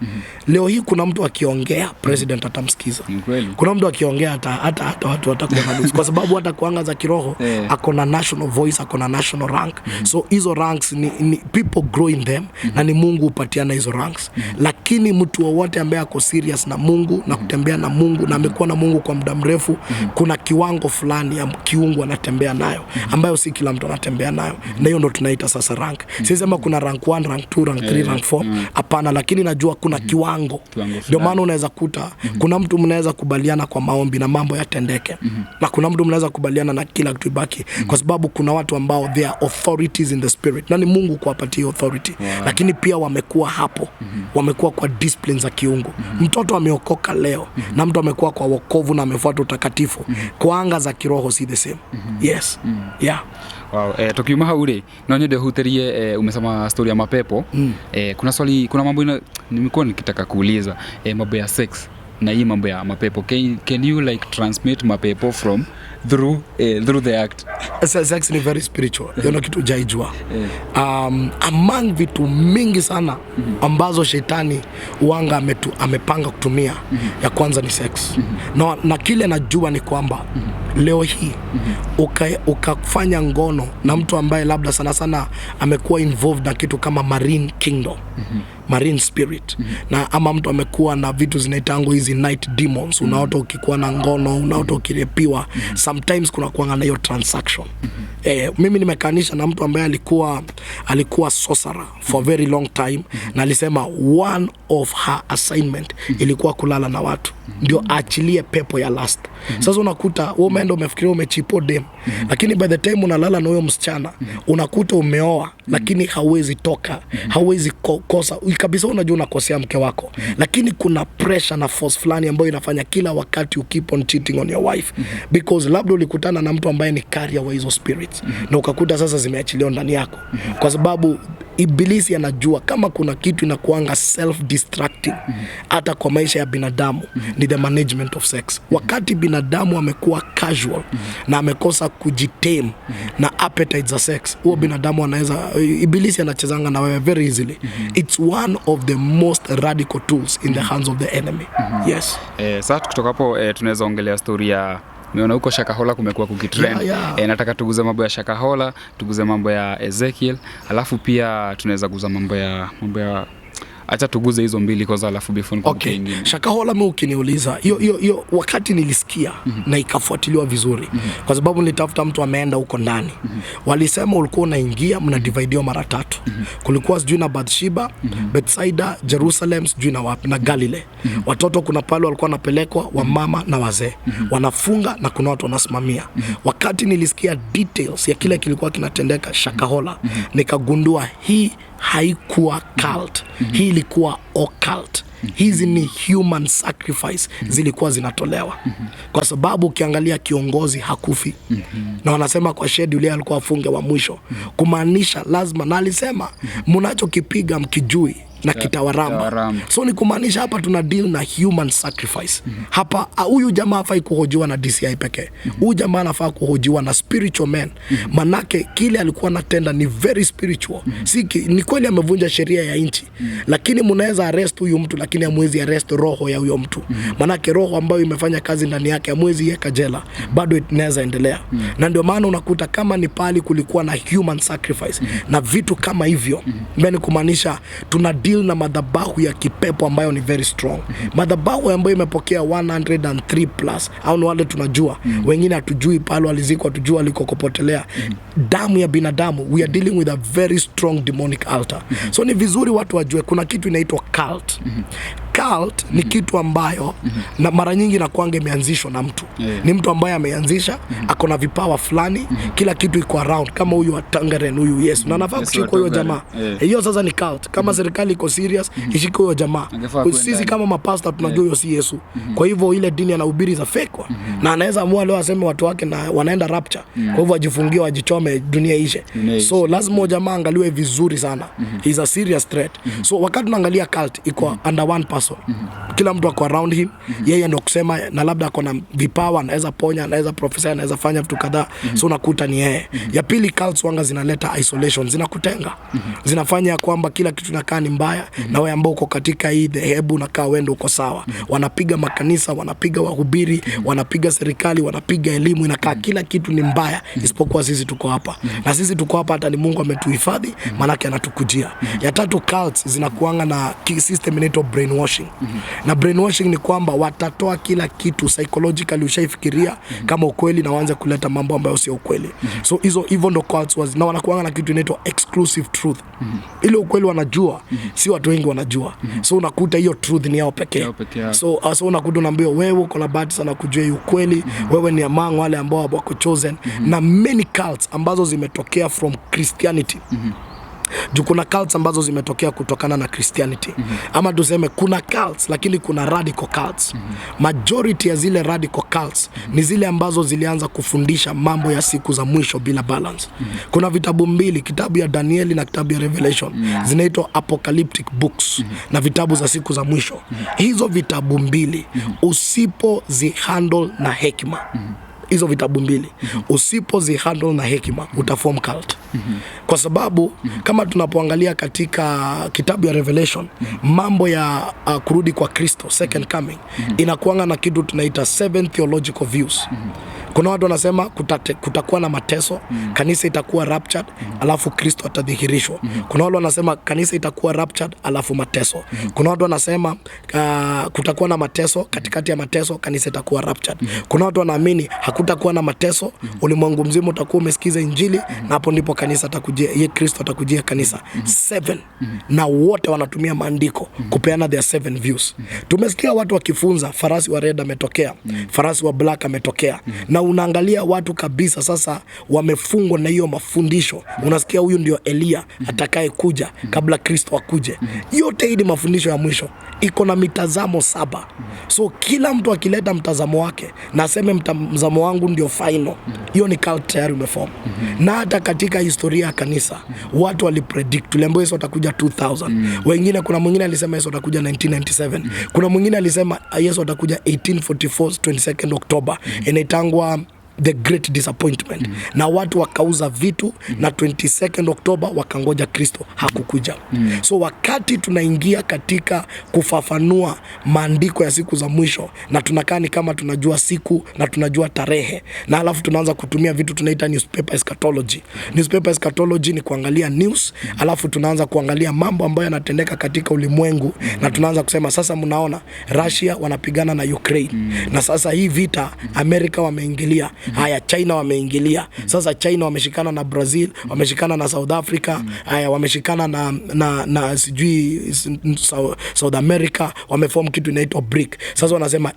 Leo hii kuna mtu akiongea, president atamsikiza. Ni kweli. Kuna mtu akiongea, hata watu watakuwa na lose, kwa sababu hata kuanga za kiroho ako na national voice, ako na national rank. So hizo ranks ni people grow in them, na ni Mungu hupatiana hizo ranks. Lakini mtu wowote ambaye ako serious na Mungu na kutembea na Mungu na amekuwa na Mungu kwa muda mrefu, kuna kiwango fulani ya kiungu anatembea nayo ambayo si kila mtu anatembea nayo, na hiyo ndo tunaita sasa rank. Sisema kuna rank 1, rank 2, rank 3, rank 4, hapana, lakini najua kuna kiwango. Kiwango Ndio fulani. maana unaweza kuta kuna mtu mnaweza kubaliana kwa maombi na mambo yatendeke, na kuna mtu mnaweza kubaliana na kila kitu ibaki, kwa sababu kuna watu ambao they are authorities in the spirit na ni Mungu kuwapatia hiyo authority, lakini pia wamekuwa hapo, wamekuwa kwa discipline za kiungu. Mtoto ameokoka leo na mtu amekuwa kwa wokovu na amefuata utakatifu, kwa anga za kiroho si the same. Yes, yeah. Wow. Tukiuma hau rĩ, no nyende ũhutĩrie, umesema story ya mapepo. Kuna swali, kuna mambo nimekuwa nikitaka kuuliza, mambo ya sex na hii mambo ya mapepo. Can you like transmit mapepo from through the act? Sex ni very spiritual. Hiyo ndio kitu hujaijua. Among vitu mingi sana ambazo shetani uanga amepanga kutumia, ya kwanza ni sex. Na kile najua ni kwamba leo hii ukafanya ngono na mtu ambaye labda sana sana amekuwa involved na kitu kama marine kingdom, marine spirit, na ama mtu amekuwa na vitu zinaitango hizi night demons, unaota ukikuwa na ngono, unaota ukirepiwa, sometimes kuna kuanga na hiyo transaction. Mimi nimekaanisha na mtu ambaye alikuwa sorcerer for a very long time, na alisema one of her assignment ilikuwa kulala na watu ndio aachilie pepo ya lust. Sasa unakuta wewe umeenda, umefikiria umechipo dem, lakini by the time unalala na huyo msichana, unakuta umeoa, lakini hauwezi toka, hauwezi kosa kabisa. Unajua unakosea mke wako, lakini kuna pressure na force fulani ambayo inafanya kila wakati you keep on cheating on your wife, because labda ulikutana na mtu ambaye ni carrier wa hizo spirits na ukakuta sasa zimeachiliwa ndani yako, kwa sababu ibilisi anajua kama kuna kitu inakuanga self destructing hata kwa maisha ya binadamu, ni the management of sex. Wakati binadamu amekuwa casual na amekosa kujitame na appetite za sex, huo binadamu anaweza, ibilisi anachezanga na wewe very easily. It's one of the most radical tools in the hands of the enemy. Yes. Sasa tukitoka hapo, tunaweza ongelea story ya, nimeona huko Shakahola kumekuwa kukitrend. Nataka tuguze mambo ya Shakahola, tuguze mambo ya Ezekiel, alafu pia tunaweza guza mambo ya, acha tuguze hizo mbili kwanza, alafu before nikumbuke ingine. Shakahola, mi ukiniuliza hiyo wakati nilisikia na ikafuatiliwa vizuri, kwa sababu nilitafuta mtu ameenda huko ndani. Walisema ulikuwa unaingia, mnadividiwa mara tatu. Kulikuwa sijui na Bathsheba, Bethsaida, Jerusalem, sijui na wapi na Galilee. Watoto kuna pale walikuwa wanapelekwa, wamama na wazee wanafunga, na kuna watu wanasimamia. Wakati nilisikia details ya kile kilikuwa kinatendeka Shakahola, nikagundua hii haikuwa cult, hii ilikuwa occult. Hizi ni human sacrifice zilikuwa zinatolewa, kwa sababu ukiangalia kiongozi hakufi, na wanasema kwa schedule yeye alikuwa afunge wa mwisho, kumaanisha lazima, na alisema mnachokipiga mkijui na kitawaramba. Kitawaramba. So ni kumaanisha hapa tuna deal na human sacrifice hapa. Huyu jamaa hafai kuhojiwa na DCI pekee, huyu jamaa anafaa kuhojiwa na spiritual men, manake kile alikuwa anatenda ni very spiritual. Si ni kweli amevunja sheria ya nchi, lakini mnaweza arrest huyu mtu, lakini hamwezi arrest roho ya huyo mtu, manake roho ambayo imefanya kazi ndani yake hamwezi iweka jela, bado inaweza endelea. Na ndio maana unakuta kama ni pali kulikuwa na human sacrifice na vitu kama hivyo, mm, kumaanisha tuna deal na madhabahu ya kipepo ambayo ni very strong, madhabahu ambayo imepokea 103 plus, au ni wale tunajua, wengine hatujui pale walizikwa, hatujui walikokopotelea damu ya binadamu. We are dealing with a very strong demonic altar. So ni vizuri watu wajue kuna kitu inaitwa cult. Cult Cult ni kitu ambayo na mara nyingi nakuanga imeanzishwa na mtu. Ni mtu ambaye ameanzisha, ako na vipawa fulani, kila kitu iko around, kama huyu wa Tangaren, huyu Yesu, na anafaa Yesu wa kushikwa huyo Tangaren. jamaa. Hiyo Hiyo sasa ni cult. Kama serikali iko serious, ishike huyo jamaa. Angefaa kuwa Sisi ndani. kama mapasta tunajua huyo si Yesu. Kwa hivyo ile dini anahubiri za fake one. Na anaweza amua leo aseme watu wake na wanaenda rapture. Kwa hivyo wajifungie, wajichome, dunia ishe. Dunia ishe. So lazima huyo jamaa angaliwe vizuri sana. He's a serious threat. So wakati tunaangalia cult iko under one person. Kila mtu ako around him. Yeye ndo kusema, na labda ako na vipawa, anaweza ponya, anaweza prophesy, anaweza fanya vitu kadhaa. So unakuta ni yeye. Ya pili, cults wanga zinaleta isolation, zinakutenga. Zinafanya kwamba kila kitu nakaa ni mbaya, na wewe ambao uko katika hii dhehebu unakaa wewe ndio uko sawa. Wanapiga makanisa, wanapiga wahubiri, wanapiga serikali, wanapiga elimu, inakaa kila kitu ni mbaya isipokuwa sisi tuko hapa. Na sisi tuko hapa hata ni Mungu ametuhifadhi, maanake anatukujia. Ya tatu, cults zinakuanga na system inaitwa brainwashing. Na brainwashing ni kwamba watatoa kila kitu psychologically ushaifikiria kama ukweli na waanze kuleta mambo ambayo sio ukweli. So hizo hivyo ndo cults na wanakuanga na kitu inaitwa exclusive truth. Ile ukweli wanajua, si watu wengi wanajua. So unakuta hiyo truth ni yao pekee. Yao pekee yao. So unakuta unaambiwa wewe uko na bahati sana kujua hii ukweli, wewe ni among wale ambao wako chosen. Na many cults ambazo zimetokea from Christianity. Juu kuna cults ambazo zimetokea kutokana na Christianity. Ama tuseme kuna cults, lakini kuna radical cults. Majority ya zile radical cults ni zile ambazo zilianza kufundisha mambo ya siku za mwisho bila balance. Kuna vitabu mbili, kitabu ya Danieli na kitabu ya Revelation, zinaitwa apocalyptic books na vitabu za siku za mwisho. Hizo vitabu mbili usipozihandle na hekima, hizo vitabu mbili usipozihandle na hekima, utaform cult. Kwa sababu kama tunapoangalia katika kitabu ya Revelation, mambo ya kurudi kwa Kristo, second coming, inakuanga na kitu tunaita seven theological views. Kuna watu wanasema kutakuwa na mateso, kanisa itakuwa raptured, alafu Kristo atadhihirishwa. Kuna watu wanasema kanisa itakuwa raptured alafu mateso. Kuna watu wanasema kutakuwa na mateso, katikati ya mateso kanisa itakuwa raptured. Kuna watu wanaamini hakutakuwa na mateso, ulimwengu mzima utakuwa umesikiza Injili, na hapo ndipo kanisa atakujia, ye Kristo atakujia kanisa. Seven. Na wote wanatumia maandiko kupeana their seven views. Tumesikia watu wakifunza farasi wa red ametokea, farasi wa black ametokea, na unaangalia watu kabisa sasa wamefungwa na hiyo mafundisho. Unasikia huyu ndio Elia atakaye kuja kabla Kristo akuje. Yote hii ni mafundisho ya mwisho, iko na mitazamo 7. So kila mtu akileta mtazamo wake na aseme mtazamo wangu ndio final, hiyo ni cult tayari umeform. Na hata katika historia ya kanisa watu walipredict, tuliambiwa Yesu atakuja 2000. Wengine, kuna mwingine alisema Yesu atakuja 1997. Kuna mwingine alisema Yesu atakuja 1844 22 October, inaitangwa the great disappointment. Na watu wakauza vitu, na 22 October wakangoja Kristo, hakukuja. So wakati tunaingia katika kufafanua maandiko ya siku za mwisho, na tunakaa ni kama tunajua siku na tunajua tarehe, na alafu tunaanza kutumia vitu tunaita newspaper eschatology. Newspaper eschatology ni kuangalia news, alafu tunaanza kuangalia mambo ambayo yanatendeka katika ulimwengu, na tunaanza kusema sasa mnaona Russia wanapigana na Ukraine, na sasa hii vita Amerika wameingilia, haya China wameingilia. Sasa China wameshikana na Brazil, wameshikana na South Africa, haya wameshikana na sijui South America, wameform kitu inaitwa BRIC. Sasa wanasema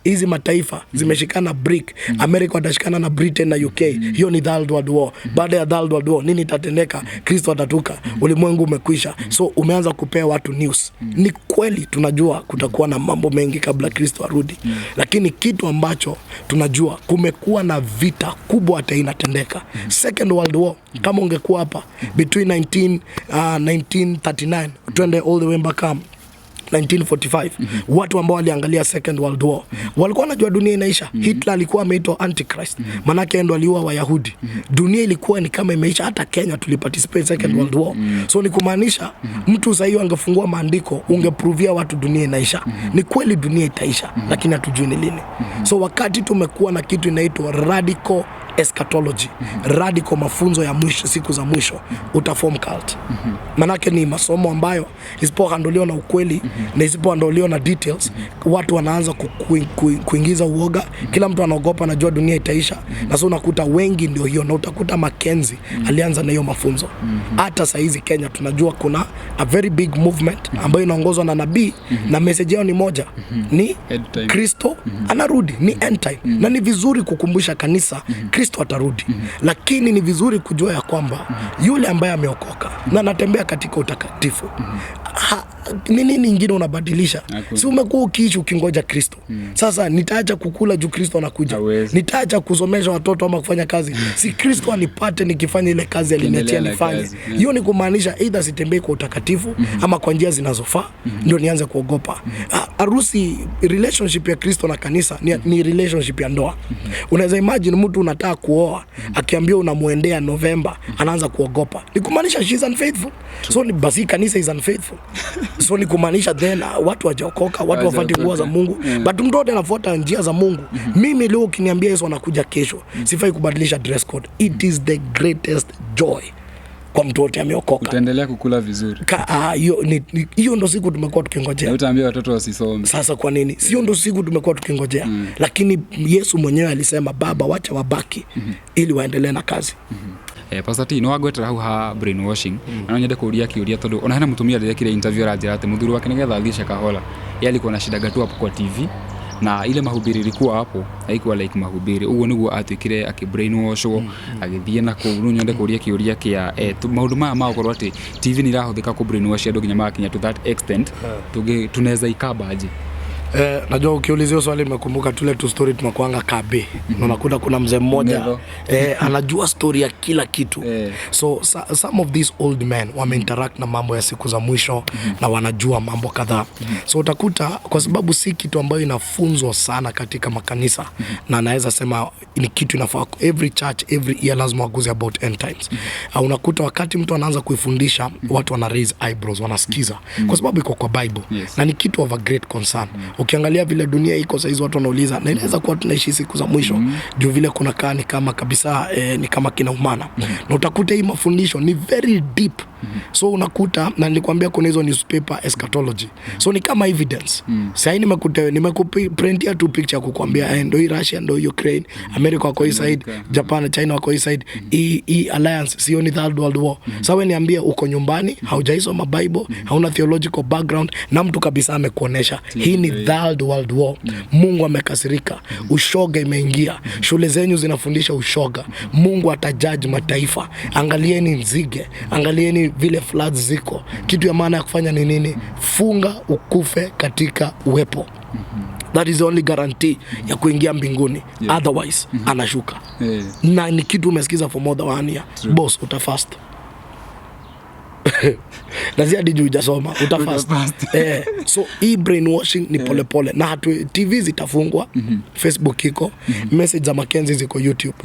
hizi mataifa zimeshikana BRIC, America watashikana na Britain na UK. Hiyo ni Third World War. Baada ya Third World War nini itatendeka? Kristo atatuka, ulimwengu umekwisha. So umeanza kupea watu news. Ni kweli tunajua kutakuwa na mambo mengi kabla Kristo arudi, lakini kitu ambacho tunajua kumekuwa na vita kubwa hata inatendeka. Second World War, kama ungekuwa hapa between 1939 twende all the way mpaka 1945, watu ambao waliangalia Second World War walikuwa wanajua dunia inaisha. Hitler alikuwa ameitwa Antichrist, manake ndo aliua Wayahudi. Dunia ilikuwa ni kama imeisha. Hata Kenya tuliparticipate Second World War. So ni kumaanisha mtu sasa angefungua maandiko ungepruvia watu dunia inaisha. Ni kweli dunia itaisha, lakini hatujui ni lini. So wakati tumekuwa na kitu inaitwa radical eschatology, radical mafunzo ya mwisho, siku za mwisho, utaform cult. Manake ni masomo ambayo isipoandoliwa na ukweli na isipoandoliwa na details, watu wanaanza kuingiza uoga. Kila mtu anaogopa, anajua dunia itaisha. Na so unakuta wengi ndio hiyo, na utakuta Mackenzie alianza na hiyo mafunzo. Hata saizi Kenya tunajua kuna a very big movement ambayo inaongozwa na nabii, na message yao ni moja, ni End time. Kristo anarudi, ni end time. Na ni vizuri kukumbusha kanisa Kristo atarudi, lakini ni vizuri kujua ya kwamba yule ambaye ameokoka na anatembea katika utakatifu, ni nini ingine unabadilisha? Hakuna. Si umekuwa ukiishi ukingoja Kristo? Sasa nitaacha kukula juu Kristo anakuja? Hawezi. Nitaacha kusomesha watoto ama kufanya kazi? Si Kristo anipate nikifanya ile kazi aliniachia Endelea na nifanye? kazi, yeah. Hiyo ni kumaanisha either sitembei kwa utakatifu ama kwa njia zinazofaa, ndio nianze kuogopa. Harusi, relationship ya Kristo na kanisa ni relationship ya ndoa. Unaweza imagine mtu unataka kuoa, akiambia unamwendea Novemba, anaanza kuogopa. Ni kumaanisha she's unfaithful. So ni basi kanisa is unfaithful. So ni kumaanisha then watu hawajaokoka, watu wafuate nguo za Mungu. But mtu wote anafuata njia za Mungu. Mimi leo ukiniambia Yesu anakuja kesho, sifai kubadilisha dress code. It is the greatest joy kwa mtu wote ameokoka. Utaendelea kukula vizuri. Hiyo ndo siku tumekuwa Na tukingojea. utaambia watoto wasisome. Sasa kwa nini? Sio ndo siku tumekuwa tukingojea. Lakini Yesu mwenyewe alisema, Baba wacha wabaki ili waendelee na kazi. Pastor T, no wagwetera hau ha brainwashing, na no nyende kũũria kĩũria, tondũ ona hena mũtumia ndĩrekire interview aranjĩra atĩ mũthuri wake nĩgetha athiĩ Shakahola, yeye alikuwa na shida tu hapo kwa TV na ile mahubiri ilikuwa hapo haikuwa like mahubiri ũguo nĩguo atuĩkire akĩ brainwashwo agĩthiĩ na kũu. Rĩu nyende kũũria kĩũria kĩa maũndũ maya ma gũkorwo atĩ TV nĩ irahũthĩka kũ brainwash andũ nginya magakinya to that extent, tunaweza ikaba aje? Najua ukiulizia swali nimekumbuka tule tu story tunakuanga kabe. Na unakuta kuna mzee mmoja Never. anajua story ya kila kitu. So some of these old men wameinteract na mambo ya siku za mwisho na wanajua mambo kadhaa. So utakuta kwa sababu si kitu ambayo inafunzwa sana katika makanisa, na naweza sema ni kitu inafaa every church every year lazima waguze about end times. Unakuta wakati mtu anaanza kuifundisha, watu wana raise eyebrows, wanasikiza kwa sababu iko kwa Bible. Na ni kitu of a great concern. Ukiangalia vile dunia iko saizi, watu wanauliza na inaweza kuwa tunaishi siku za mwisho, juu vile kuna kaa ni kama kabisa, ni kama kinaumana. Na utakuta hii mafundisho ni very deep. So unakuta, na nilikwambia kuna hizo newspaper eschatology, so ni kama evidence. Sahii nimekuprintia tu picture kukwambia, ndo hii Russia, ndo hii Ukraine, America wako hii side, Japan, China wako hii side, hii alliance sio ni third world war. Sasa wewe niambie, uko nyumbani, haujaisoma Bible, hauna theological background, na mtu kabisa amekuonesha hii ni third world war. Mungu amekasirika, ushoga imeingia, shule zenyu zinafundisha ushoga, Mungu atajudge mataifa. Angalieni nzige, angalieni vile floods ziko. Kitu ya maana ya kufanya ni nini? Funga ukufe katika uwepo. That is the only guarantee ya kuingia mbinguni. Otherwise anashuka. Na ni kitu umesikiza for more than one year. Boss, utafast. Na si hadi juu hujasoma, utafast. Utafast. So hii brainwashing ni polepole, na hatu, TV zitafungwa, Facebook iko, message za Mackenzie ziko YouTube.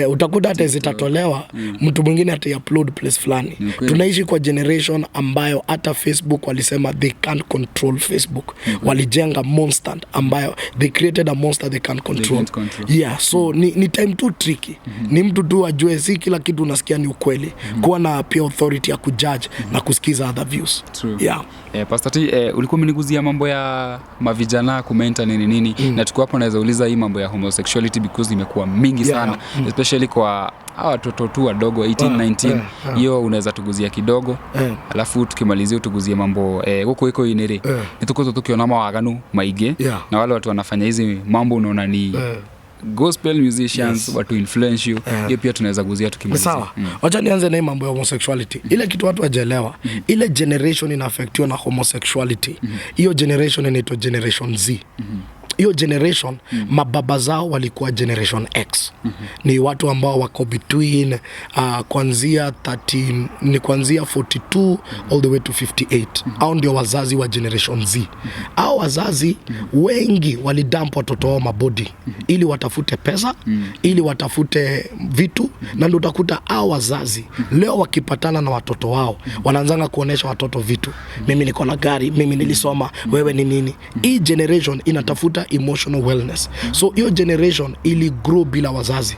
Utakuta hata zitatolewa, mtu mwingine ataiupload place fulani. Ni kweli. Tunaishi kwa generation ambayo hata Facebook walisema they can't control Facebook. Walijenga monster ambayo they created a monster they can't control. Can't control. Yeah, so ni time too tricky. Ni mtu tu ajue si kila kitu unasikia ni ukweli. Kuwa na pia authority ya kujudge na kusikiza other views. True. Yeah. Pastor T, ulikuwa umeniguzia mambo ya mavijana kumentor nini nini, na tuko hapo naweza uliza hii mambo ya homosexuality because imekuwa mingi sana, especially kwa hawa watoto tu wadogo 18, 19. Hiyo unaweza tuguzia kidogo, alafu tukimalizia utuguzie mambo guku iko iniri nitukoto tukiona mawaganu maingĩ, na wale watu wanafanya hizi mambo unaona ni gospel musicians, watu influential. Hiyo pia tunaweza guzia Ni tukimalizia. sawa. Wacha nianze na hii mambo ya homosexuality. Ile kitu watu wajaelewa, ile generation inaaffectiwa na homosexuality, hiyo generation inaitwa generation Z. Hiyo generation, mababa zao walikuwa generation X. Ni watu ambao wako between kuanzia 30, ni kuanzia 42 all the way to 58. Hao ndio wazazi wa generation Z. Hao wazazi wengi walidump watoto wao mabodi ili watafute pesa, ili watafute vitu, na ndio utakuta hao wazazi leo wakipatana na watoto wao wanaanzanga kuonesha watoto vitu. Mimi niko na gari, mimi nilisoma, wewe ni nini? Hii generation inatafuta Wanatafuta emotional wellness. So hiyo generation ili grow bila wazazi.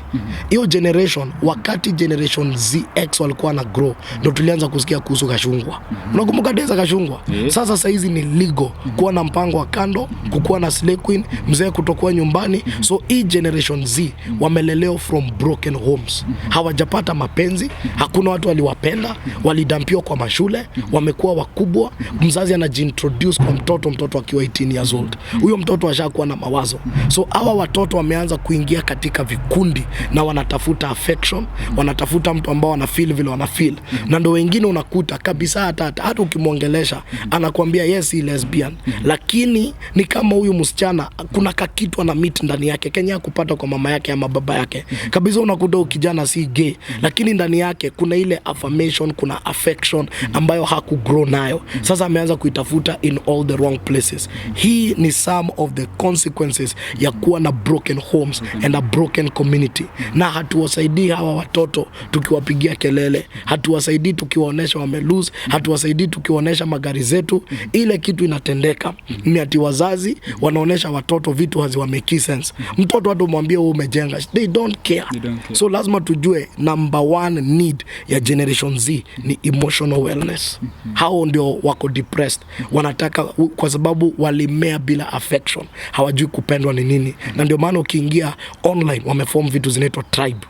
Hiyo generation, wakati generation ZX walikuwa na grow, ndo tulianza kusikia kuhusu kashungwa. Unakumbuka days za kashungwa? Yeah. Sasa saizi ni legal kuwa na mpango wa kando, kukuwa na slay queen, mzee kutokuwa nyumbani. So hii generation Z wamelelewa from broken homes, hawajapata mapenzi, hakuna watu waliwapenda, walidampiwa kwa mashule, wamekuwa wakubwa. Mzazi anajiintroduce kwa mtoto, mtoto akiwa 18 years old, huyo mtoto ashakuwa na mawazo. So hawa watoto wameanza kuingia katika vikundi na wanatafuta affection, wanatafuta mtu ambao wanafeel vile wanafeel, na ndo wengine unakuta kabisa hata ukimwongelesha anakuambia yes, he lesbian, lakini ni kama huyu msichana kuna kakitu ana meet ndani yake Kenya kupata kwa mama yake ama baba yake kabisa. Unakuta huyu kijana si gay, lakini ndani yake kuna ile affirmation, kuna affection ambayo hakugrow nayo. Sasa ameanza kuitafuta in all the wrong places. Hii ni some of the consequences ya kuwa na broken homes and a broken community, na hatuwasaidii hawa watoto tukiwapigia kelele, hatuwasaidii tukiwaonyesha wame lose, hatuwasaidii tukiwaonyesha magari zetu. Ile kitu inatendeka ni ati wazazi wanaonyesha watoto vitu haziwamake sense. Mtoto hata umwambie wewe umejenga, they don't care. They don't care. So lazima tujue number one need ya generation Z ni emotional wellness. Hao ndio wako depressed, wanataka, kwa sababu walimea bila affection, hawajui kupendwa ni nini, na ndio maana ukiingia online wameform vitu zinaitwa tribe.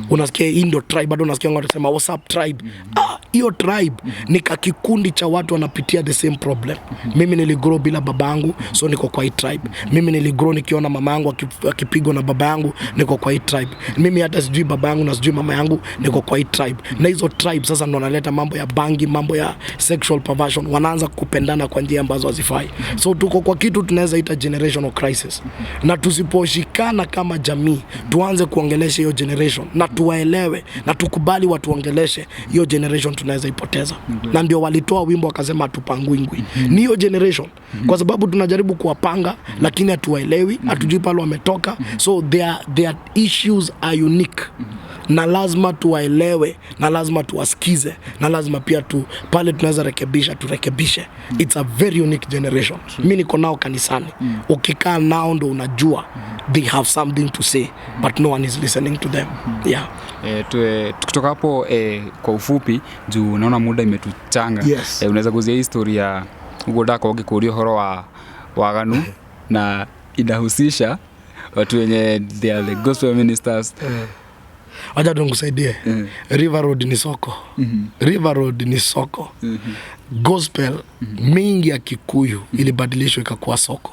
Unasikia hii ndio tribe, bado unasikia watu wanasema, "What's up, tribe?" Ah, hiyo tribe ni kakikundi cha watu wanapitia the same problem. Mimi niligrow bila baba yangu, so niko kwa hii tribe. Mimi niligrow nikiona mama yangu akipigwa na baba yangu, niko kwa hii tribe. Mimi hata sijui baba yangu na sijui mama yangu, niko kwa hii tribe. Na hizo tribe sasa ndo wanaleta mambo ya bangi, mambo ya sexual perversion, wanaanza kupendana kwa njia ambazo hazifai. So tuko kwa kitu tunaweza ita generational crisis, na tusiposhikana kama jamii, tuanze kuongelesha hiyo generation na tuwaelewe na tukubali watuongeleshe, hiyo generation tunaweza ipoteza. Na ndio walitoa wimbo wakasema hatupangwingwi. Ni hiyo generation, kwa sababu tunajaribu kuwapanga lakini hatuwaelewi, hatujui pale wametoka. So their issues are unique na lazima tuwaelewe na lazima tuwasikize na lazima pia tu pale tunaweza rekebisha turekebishe. It's a very unique generation. Mi niko nao kanisani. Ukikaa nao ndo unajua they have something to say, but no one is listening to them, yeah. Tukitoka hapo, kwa ufupi juu naona muda imetuchanga, Yes. Unaweza guzia hii story ya uguo ndakorwo ngĩkũria ũhoro wa waganu na inahusisha watu wenye they are the gospel ministers? Wacha tu nikusaidie. River Road ni soko. River Road ni soko. Gospel mingi ya Kikuyu ilibadilishwa ikakuwa soko.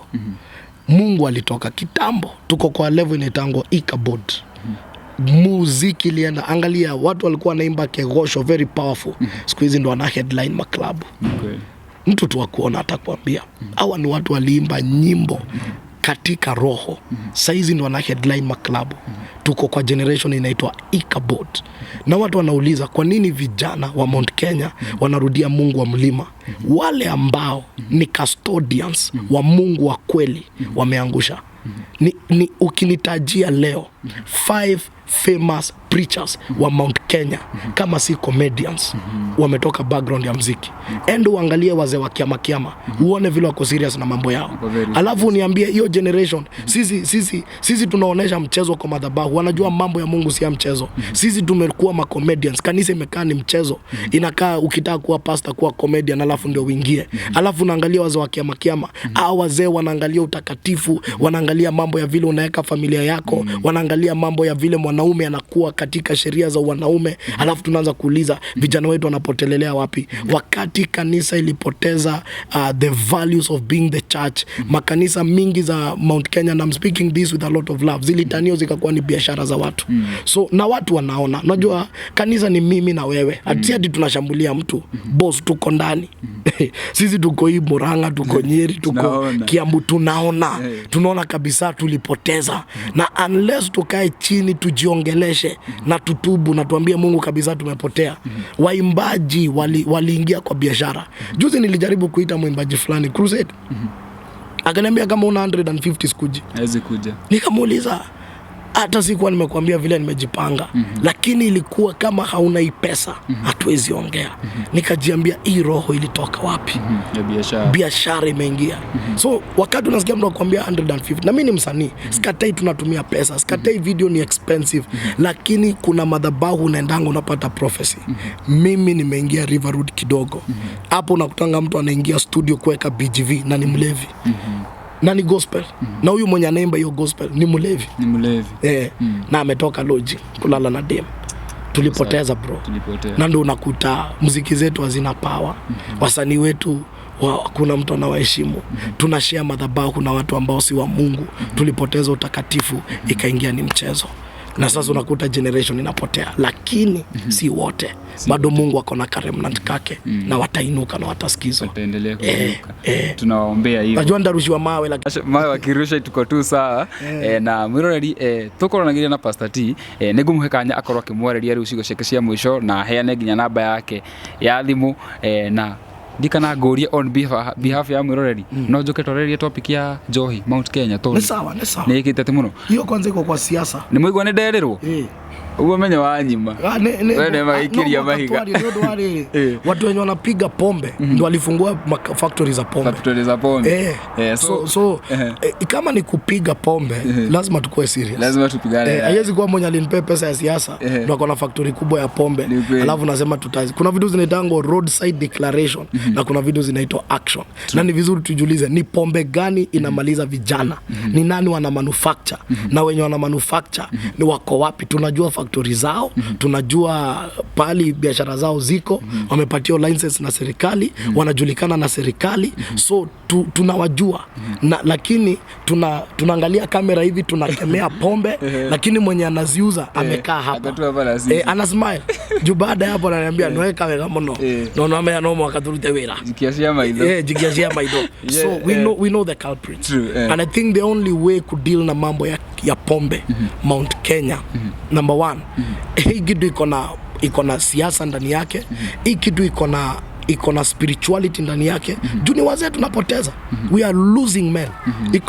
Mungu alitoka kitambo. Tuko kwa level inaitangwa Ichabod. Muziki ilienda, angalia watu walikuwa wanaimba kegosho, very powerful, siku hizi ndo wana headline maklabu. Mtu tu akuona atakwambia hawa ni watu waliimba nyimbo katika roho, saizi ndo wana headline maklabu. Tuko kwa generation inaitwa Ichabod, na watu wanauliza kwa nini vijana wa Mount Kenya wanarudia Mungu wa mlima. Wale ambao ni custodians wa Mungu wa kweli wameangusha. Ni ukinitajia leo five famous preachers wa Mount Kenya, kama si comedians, wametoka background ya mziki. Endo uangalie wazee wa Kiama Kiama, uone vile wako serious na mambo yao. Wako very Alafu niambie hiyo generation, sisi tunaonesha mchezo kwa madhabahu, wanajua mambo ya Mungu si ya mchezo. Sisi tumekuwa ma comedians, kanisa imekaa ni mchezo. Inakaa ukitaka kuwa pastor, kuwa comedian, alafu ndio uingie. Alafu unaangalia wazee wa Kiama Kiama, hao wazee wanaangalia utakatifu, wanaangalia mambo ya vile unaweka familia yako, wanaangalia mambo ya vile mwanaume anakuwa katika sheria za wanaume. Alafu tunaanza kuuliza vijana wetu wanapotelelea wapi, wakati kanisa ilipoteza the values of being the church. Makanisa mingi za Mount Kenya, and I'm speaking this with a lot of love, zilitanio zikakuwa ni biashara za watu. So na watu wanaona, unajua kanisa ni mimi na wewe, si ati tunashambulia mtu. Boss, tuko ndani sisi, tuko hii Murang'a, tuko Nyeri, tuko Tunaona. Kiambu, tunaona, tunaona kabisa tulipoteza, na unless tukae chini tujiongeleshe na tutubu na tuambie Mungu kabisa tumepotea. Waimbaji waliingia kwa biashara. Juzi nilijaribu kuita mwimbaji fulani crusade, akaniambia kama una 150 sikuji. Hawezi kuja. Nikamuuliza, Hata sikuwa nimekuambia vile nimejipanga, lakini ilikuwa kama hauna hii pesa hatuwezi ongea. Nikajiambia, hii roho ilitoka wapi? Ya biashara. Biashara imeingia. So wakati unasikia mtu akwambia 150, na mimi ni msanii, sikatai tunatumia pesa, sikatai video ni expensive, lakini kuna madhabahu unaendanga unapata prophecy. Mimi nimeingia River Road kidogo hapo, unakutanga mtu anaingia studio kuweka BGV na ni mlevi na ni gospel, na huyu mwenye anaimba hiyo gospel ni mlevi. Ni mlevi. Na ametoka lodge kulala na dem. Tulipoteza, bro. Tulipotea. Na ndo unakuta muziki zetu hazina power, wasanii wetu hakuna mtu anawaheshimu, tunashare madhabahu na watu ambao si wa Mungu. Tulipoteza utakatifu, ikaingia ni mchezo, na sasa unakuta generation inapotea, lakini si wote bado. Mungu ako na karemnant kake na watainuka na watasikizwa. Wataendelea kuinuka. Tunawaombea hivyo. Najua ndarushiwa mawe, lakini Mawe wakirusha tuko tu sawa. Na mwiroreri, tukoranagiria na Pastor T, nĩ ngũmũhe kanya akorwo akĩmwarĩria rĩu ciugo ciake cia mũico na aheane nginya namba yake ya thimũ, na ndikana ngũrie on behalf ya mwiroreri no njũke twarĩrĩrie topic ya njohi Mount Kenya Nĩ tondũ sawa, nĩ sawa. Nĩ ĩkĩte atĩ mũno. Hiyo kwanza iko kwa siasa. Nĩ mũigua nĩ nderirwo ũguo menyo wa nyima. Ah, We nĩ magĩikĩria no, mahiga. twarie, nĩ ũndũ wa rĩrĩ, watu wenye wanapiga pombe ndo walifungua factory za pombe. Factory za pombe. So, kama ni kupiga pombe, lazima tukue serious. Lazima tupigane. Haiwezi kuwa mwenye alinipea pesa ya siasa ndo ako na factory kubwa ya pombe, Ni kweli. alafu nasema tutazi. Kuna vitu zinaitangwa roadside declaration na kuna vitu zinaitwa action, na ni vizuri tujiulize ni pombe gani inamaliza vijana, ni nani wana manufacture, na wenye wana manufacture ni wako wapi. Tunajua factory zao, tunajua pahali biashara zao ziko, wamepatiwa license na serikali, wanajulikana na serikali, so tunawajua na, lakini tunaangalia kamera hivi, tunakemea pombe, lakini mwenye anaziuza amekaa hapa. Akatua hapa na sisi. Ana smile juu baada ya hapo ananiambia nweka wega muno no no amenya no mwaka turute wira. Jikiacia maitho. Jikiacia maitho. So we know the culprits. True, eh. And I think the only way kudeal na mambo ya pombe Mount Kenya, number one, hii kitu iko na siasa ndani yake, hii kitu iko na spirituality ndani yake, juu ni wazee tunapoteza. We are losing men.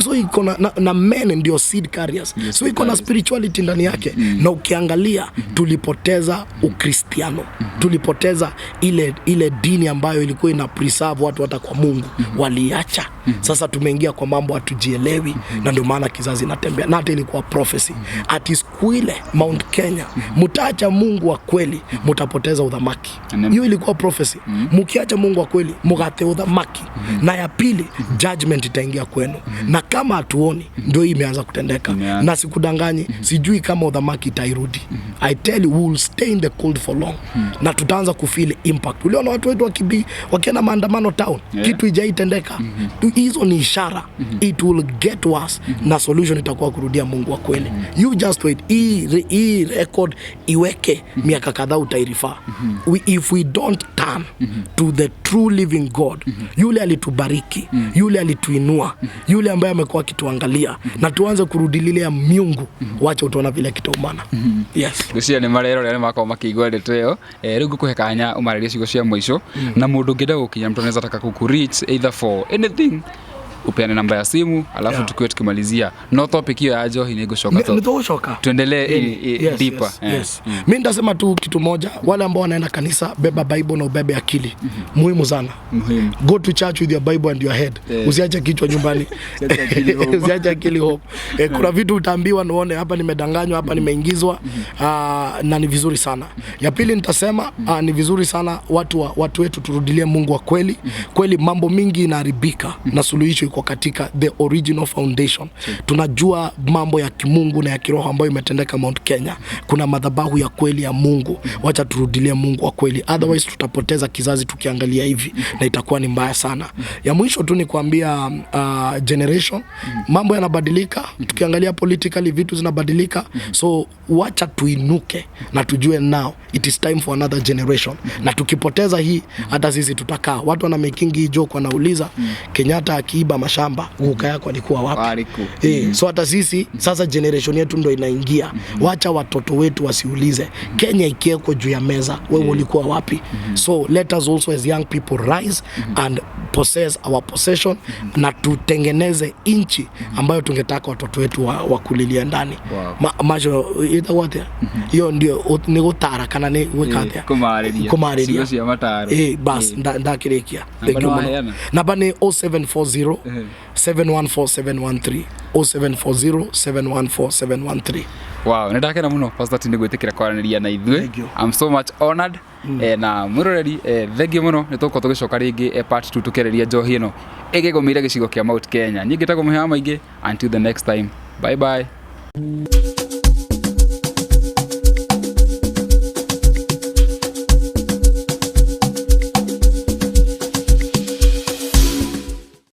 So iko na men ndio seed carriers, so iko na carriers. Spirituality ndani yake. Na ukiangalia, tulipoteza Ukristiano, tulipoteza ile dini ambayo ilikuwa ina preserve watu hata kwa Mungu, waliacha. Sasa tumeingia kwa mambo hatujielewi, na ndio maana kizazi inatembea. Na hata ilikuwa prophecy ati siku ile Mount Kenya mutaacha Mungu wa kweli, mutapoteza uthamaki. Amen. Hiyo ilikuwa prophecy. Mukiacha Mungu wa kweli, mugate uthamaki, na ya pili, judgment itaingia kwenu. Na kama hatuoni, ndio hii imeanza kutendeka. Imeanza. Na sikudanganyi, sijui kama uthamaki itairudi. I tell you, we will stay in the cold for long na tutaanza kufeel impact. Uliona watu wetu wakienda maandamano town, kitu ijaitendeka. Hizo ni ishara. It will get worse na solution itakuwa kurudia Mungu wa kweli. You just wait. Hii record iweke miaka kadhaa, utairefer. If we don't turn to the true living God, yule alitubariki, yule alituinua, yule ambaye amekuwa akituangalia, na tuanze kurudilia miungu, wacha utaona vile kitaumana. Yes. Ngwĩciria nĩ marerorera nĩ makorwo makĩigua ndeto ĩyo. Rĩu ngũkũhe kanya ũmarĩrie ciugo cia mũico, na mũndũ ũngĩenda gũkinya, mtu anaweza taka kukureach either for anything, upeane namba ya simu, alafu tukiwe tukimalizia no topic hiyo ya njohi nĩ ngũcoka Nĩ tũgũcoka. Tuendelee deeper. Yes, yes. Mi nitasema tu kitu moja, wale ambao wanaenda kanisa, beba Bible na ubebe akili, muhimu sana. Muhimu. Go to church with your Bible and your head. Usiache kichwa nyumbani. Usiache akili home. Usiache akili home. Kuna vitu utaambiwa nione hapa nimedanganywa, hapa nimeingizwa. Na ni vizuri sana. Ya pili nitasema, ni vizuri sana watu wetu turudilie Mungu wa kweli. Kweli mambo mingi inaharibika na suluhisho iko katika the original foundation. Tunajua mambo ya kimungu na ya kiroho ambayo imetendeka Mount Kenya. Kuna madhabahu ya kweli ya Mungu. Wacha turudilie Mungu wa kweli, otherwise tutapoteza kizazi tukiangalia hivi na itakuwa ni mbaya sana. Ya mwisho tu ni kuambia generation, mambo yanabadilika. Tukiangalia politically, vitu zinabadilika, so wacha tuinuke na tujue now it is time for another generation. Na tukipoteza hii, hata sisi tutakaa. Watu wana making hii joke, wanauliza, Kenyatta akiiba mashamba, guka yako alikuwa wapi? Warĩ kũ? So hata sisi sasa generation yetu ndo inaingia. Wacha watoto wetu wasiulize Kenya ikiwekwa juu ya meza, wewe ulikuwa wapi? So let us also as young people rise and possess our possession na tutengeneze nchi ambayo tungetaka watoto wetu wakulilia ndani. Macio ĩtagwo atĩa? Hiyo ndio nĩ gũtara kana nĩ gwĩka atĩa? Kũmarĩria. Kũmarĩria. Ciugo cia mataro. Bas, ndakĩrĩkia. Namba Thank you mũno. nĩwaheana? Namba nĩ 0740 714 713, 0740 714 713. Wow, nĩ ndakena mũno, Pastor T, nĩ gwĩtĩkĩra kwaranĩria na ithuĩ. Thank you. I'm so much honored. Na mwĩroreri, thengiũ mũno, nĩ tũgũkorwo tũgĩcoka rĩngĩ part 2 tũkĩarĩria njohi ĩno ĩgĩgũmĩire gĩcigo kĩa Mount Kenya. Niĩ ngĩtagwo Mũhĩa wa Maingĩ. Until the next time, bye bye.